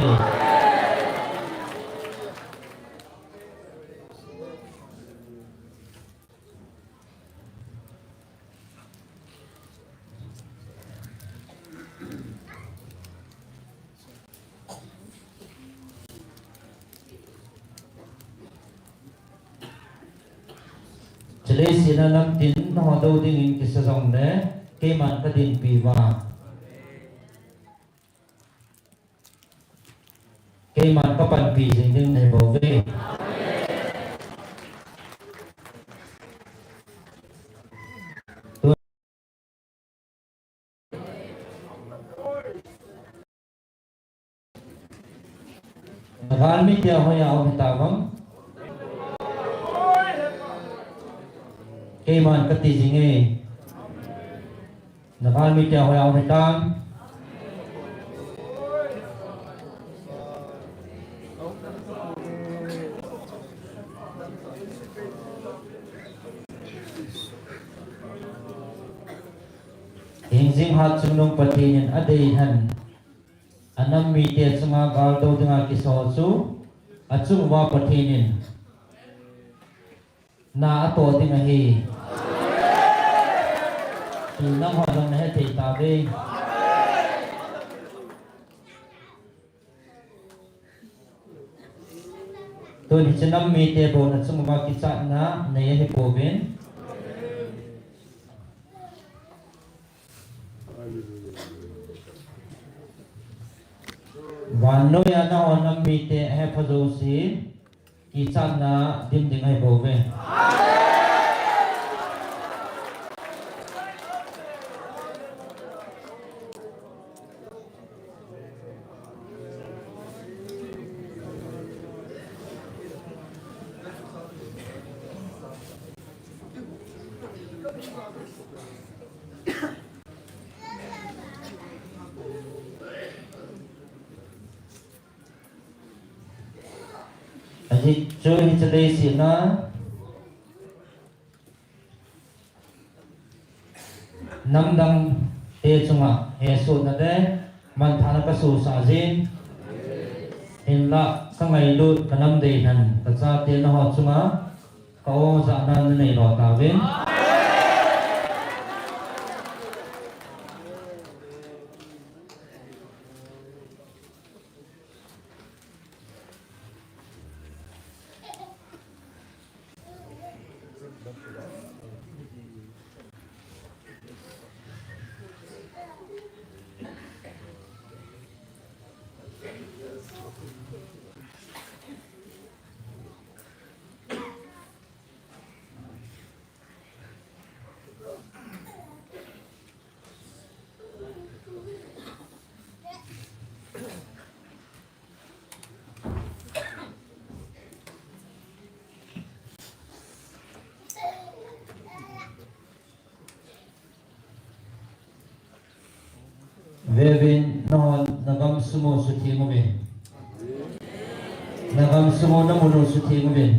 Leiset a namtin nahou ding in kisa jongle, keiman kadinpi uva, keiman kapanpi jing ding nahi bouve. Nagalmi tia hoiya um hitam? Keiman kati jinge. Nagalmi tia hoiya um hitam? Hingjing hatchungnung Pathen in adeihen, anam mite chunga gal do dinga kiso chu, achung uva Pathen in na atoh ding ahi. Ti nangho jong nahe thei tauve. Tun hiche nam mite bou nachung uva kichatna nei ahi pouvin. Vannoiya nangho nam mite ahe pha jouse kichatna dim ding ahi bouve. Ajeh chu hiche leiset a namdang te chunga hesohna le manthahna kasosah jin, hinlah kangailut kanam deihen kachate nangho chunga ka-o jahna nanei lo tauvin. Vevin, nangho nagam sung u sutheng uvin. Nagam sung u namun u sutheng uvin.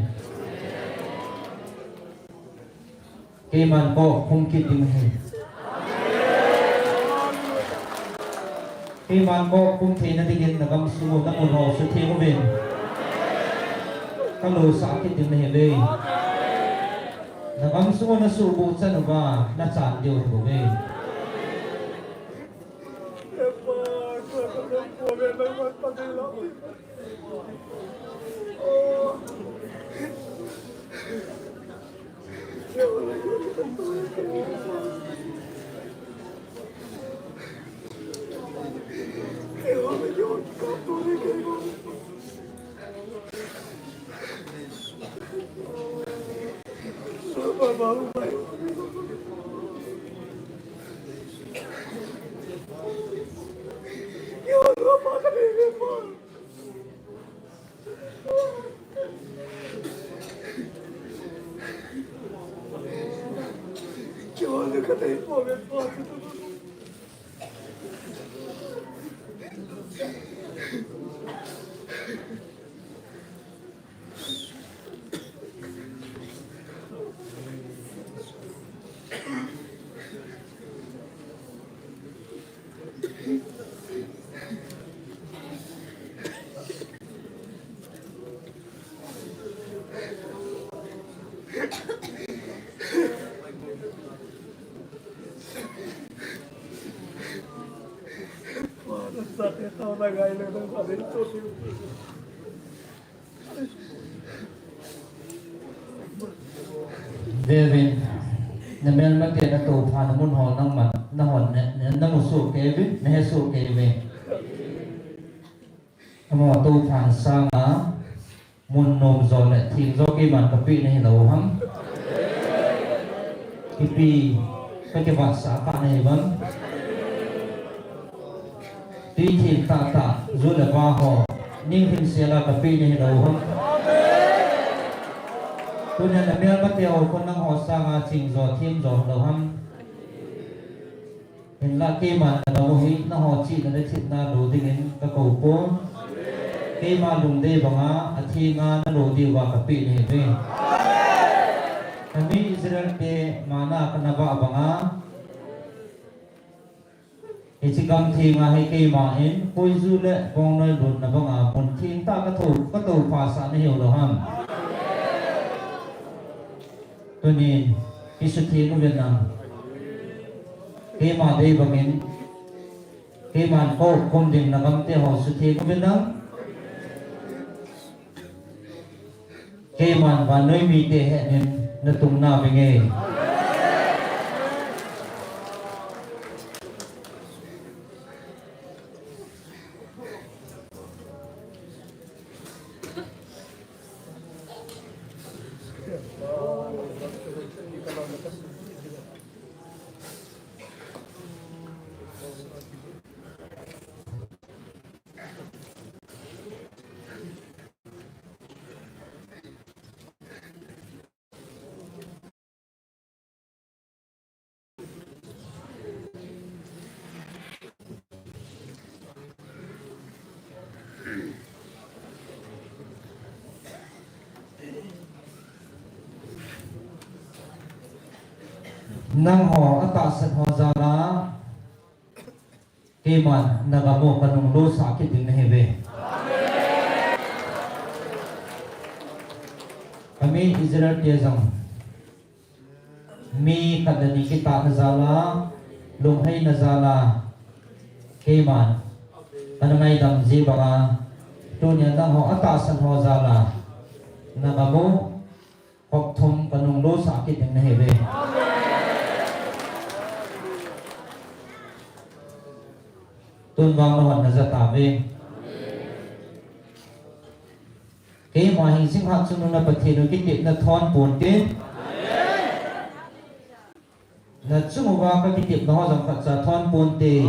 Keiman kakhum kit ding ahi. Keiman kakhum theina dingin nagam sung u namun u sutheng uvin. Kalosah kit ding nahi ve. Nagam sung u nasuhboh chan uva nachan diu ahi bouve. Vevin, na melmate na toupha na mun ho nangman, na hon ne, ne, na musoh kei uve, na hesoh kei uve. Amaho toupha sanga, mun nom jo le theng jo keiman kapeh na hilou ham. Kipe, kakivetsah kha na hi uvam. Tui theng tahtah, ju le va ho, ning himsel a kapeh na hilou ham. Tunia na melmate ho khun nangho sanga ching jo, them jo lou ham. Hinlah keiman na gam u hi, nangho chihna le thina lo dingin kakou poi. Keima lungdei banga, athenga na lo diuva kapeh na hi uve. Kami Israel te mana kana vah banga, hiche gam thenga hi keiman, koiju le bongnoi lutna banga, mun theng tah katou, katoupha sah na hiu lou ham. Tunin, kisutheng uvin lang. Keima dei bangin, keiman kakhum ding na gamte ho sutheng uvin lang. Keiman vannoi mite hetnin na tung nauvinge. Nangho atahsan ho jal a, keiman na gam u kanung losah kit ding nahiuve. Kami Israel te jong, mi khat le ni kitahna jal a, lungheina jal a, keiman kana ngaidam ji banga, tunia nangho atahsan ho jal a, na gam u, khop thum kanung losah kit ding nahiuve. Tun vang nahon naja tauve. Keima hi jingkah chun na Pathen u kitepna thon ponte. Na chung uva kakitepna ho jong khatcha thon ponte.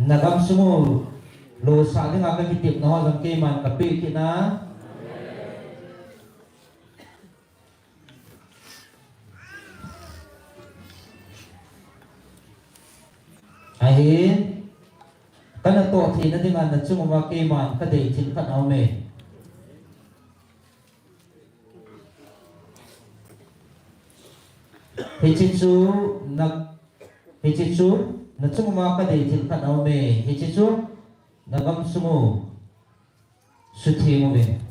Na gamsung u losah dinga kakitepna ho jong keiman kapeh kit na. Ahin, kanatoh theina dinga na chung uva keiman kadei thil khat aume. Hiche chu na, hiche chu na chung uva kadei thil khat aume. Hiche chu na gamsung u sutheng uvin.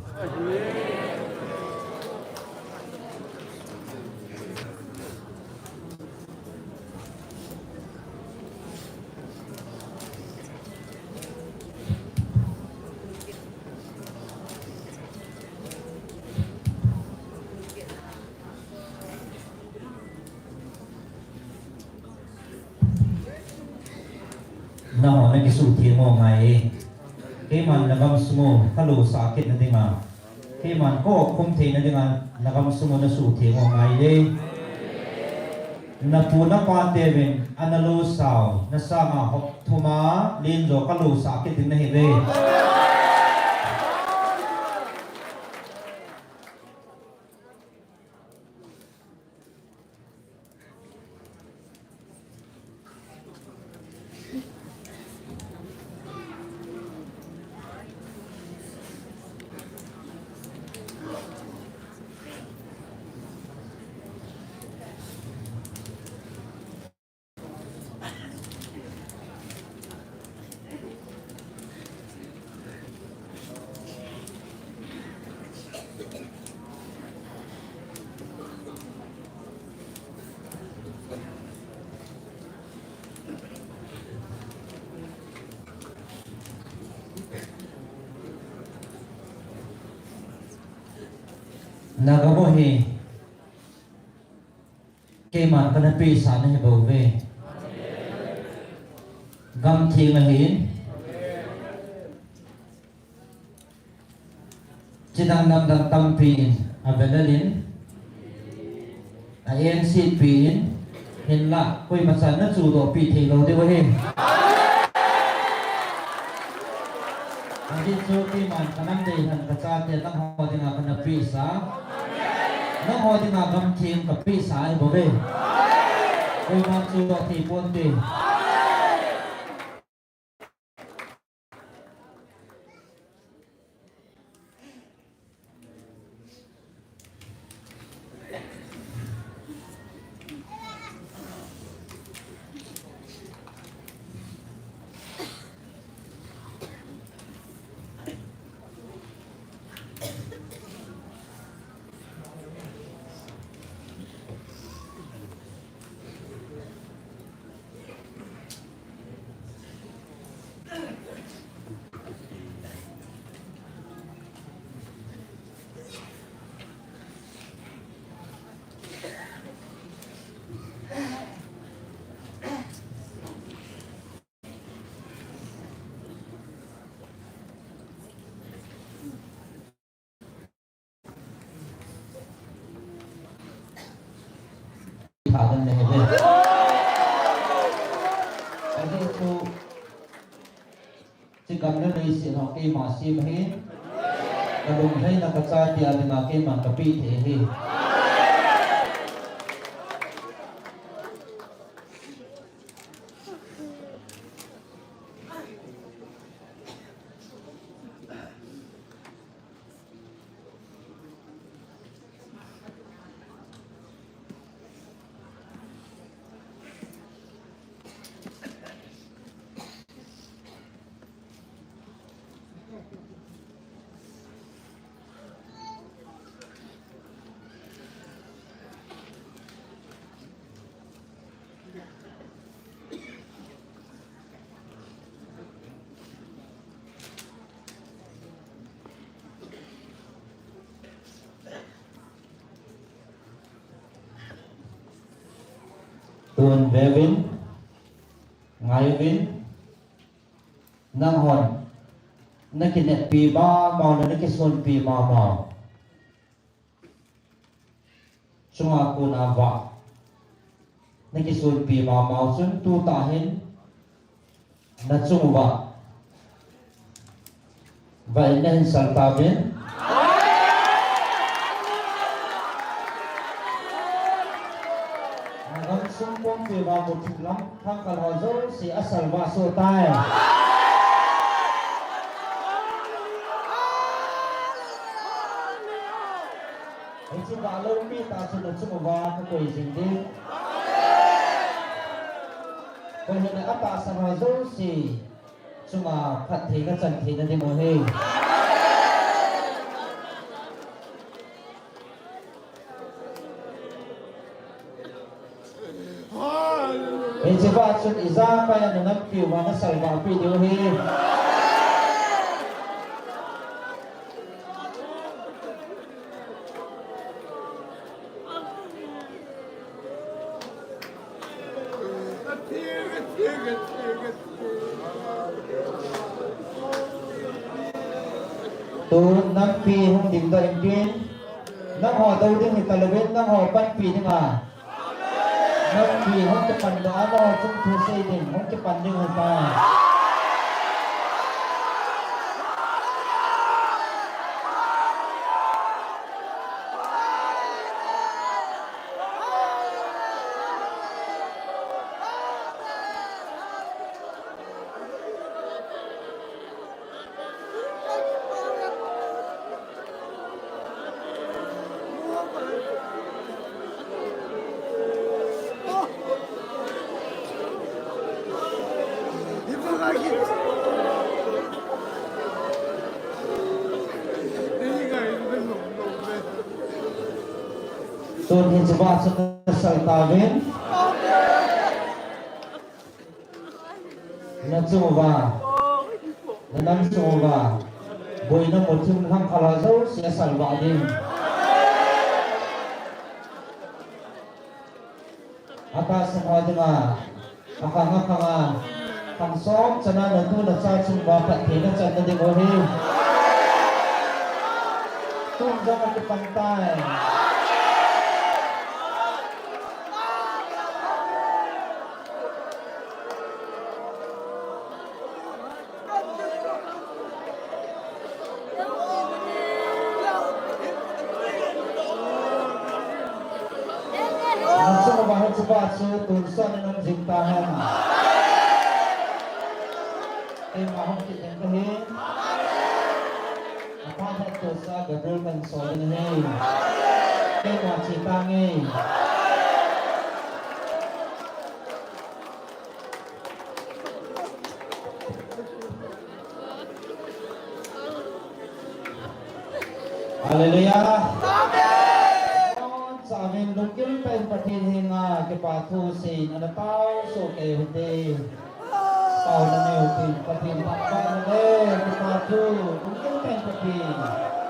Nangho nakisuhtheng u ngai e. Keiman na gamsung u kalosah kit na dinga, keiman kakhum theina dinga na gamsung u nasuhtheng u ngai e. Napu napa teuvin ana losah u, nasanga hop thum a len jo kalosah kit ding nahiuve. Nagam u hi keiman kana pehsa nahi bouve. Gamtheng ahin. Chidang dang dang tampi in avelel in, a ensetpi in, hinlah koima chan nachudohpi theilou diu ahi. Ajeh chu keiman kanam deilhen kachate nangho dinga kana pehsa, nangho dinga gamtheng kapehsa ahi bouve. Koiman chudoh thei ponte. Tha dan le hebe. Ajeh chu chigam le leiset ho keima sem ahi. Kalunglhaina kachate a dinga keiman kapeh thei ahi. Tun veuvin, ngaiuvin, nanghon nakineppi mama le nakisonpi mama chunga kona vah nakisonpi mama chun tutah hin nachung uva vah in nahin sal tauvin. Nagamsung kong peuva muthim lam thangkal ho jouse asalvah soh tai. Hiche vah lou mi tah chun nachung uva kakoi jing ding. Koi hile atahsan ho jouse chunga phatthei kachan theina ding u ahi. Hiche vah chun ijakai a nanampiu vang nasalvahpi diu ahi. Tun nampi hung dingdoh intin, nangho dou ding hitalouvin, nangho panpi dinga nampi hung kipandoh a, nangho chungthu sei ding hung kipan ding ahitai. Tun hiche vah chun nasal tauvin. Nachung uva, nanam chung uva boina muthim lhangkhal ho jouse asalvah ding. Atahsan ho dinga, akhang akhang a, khang som chana natu nacha chung uva phatthei nachan nading u ahi. Tun jong akipan tai. Nachung uva hichepa chu tonsot in um jing tahen. Keima hung kit ding kahi. Aphat phatchomsa Gabriel kahin sol ding ahi. Keima che tange. Hallelujah. Amen. Chun lungkim tah in Pathen henga kipa thu seiyin ana taosoh kei uhite. Taona nei utin, Pathen thangvahna le kipa thu, lungkim tah in Pathen.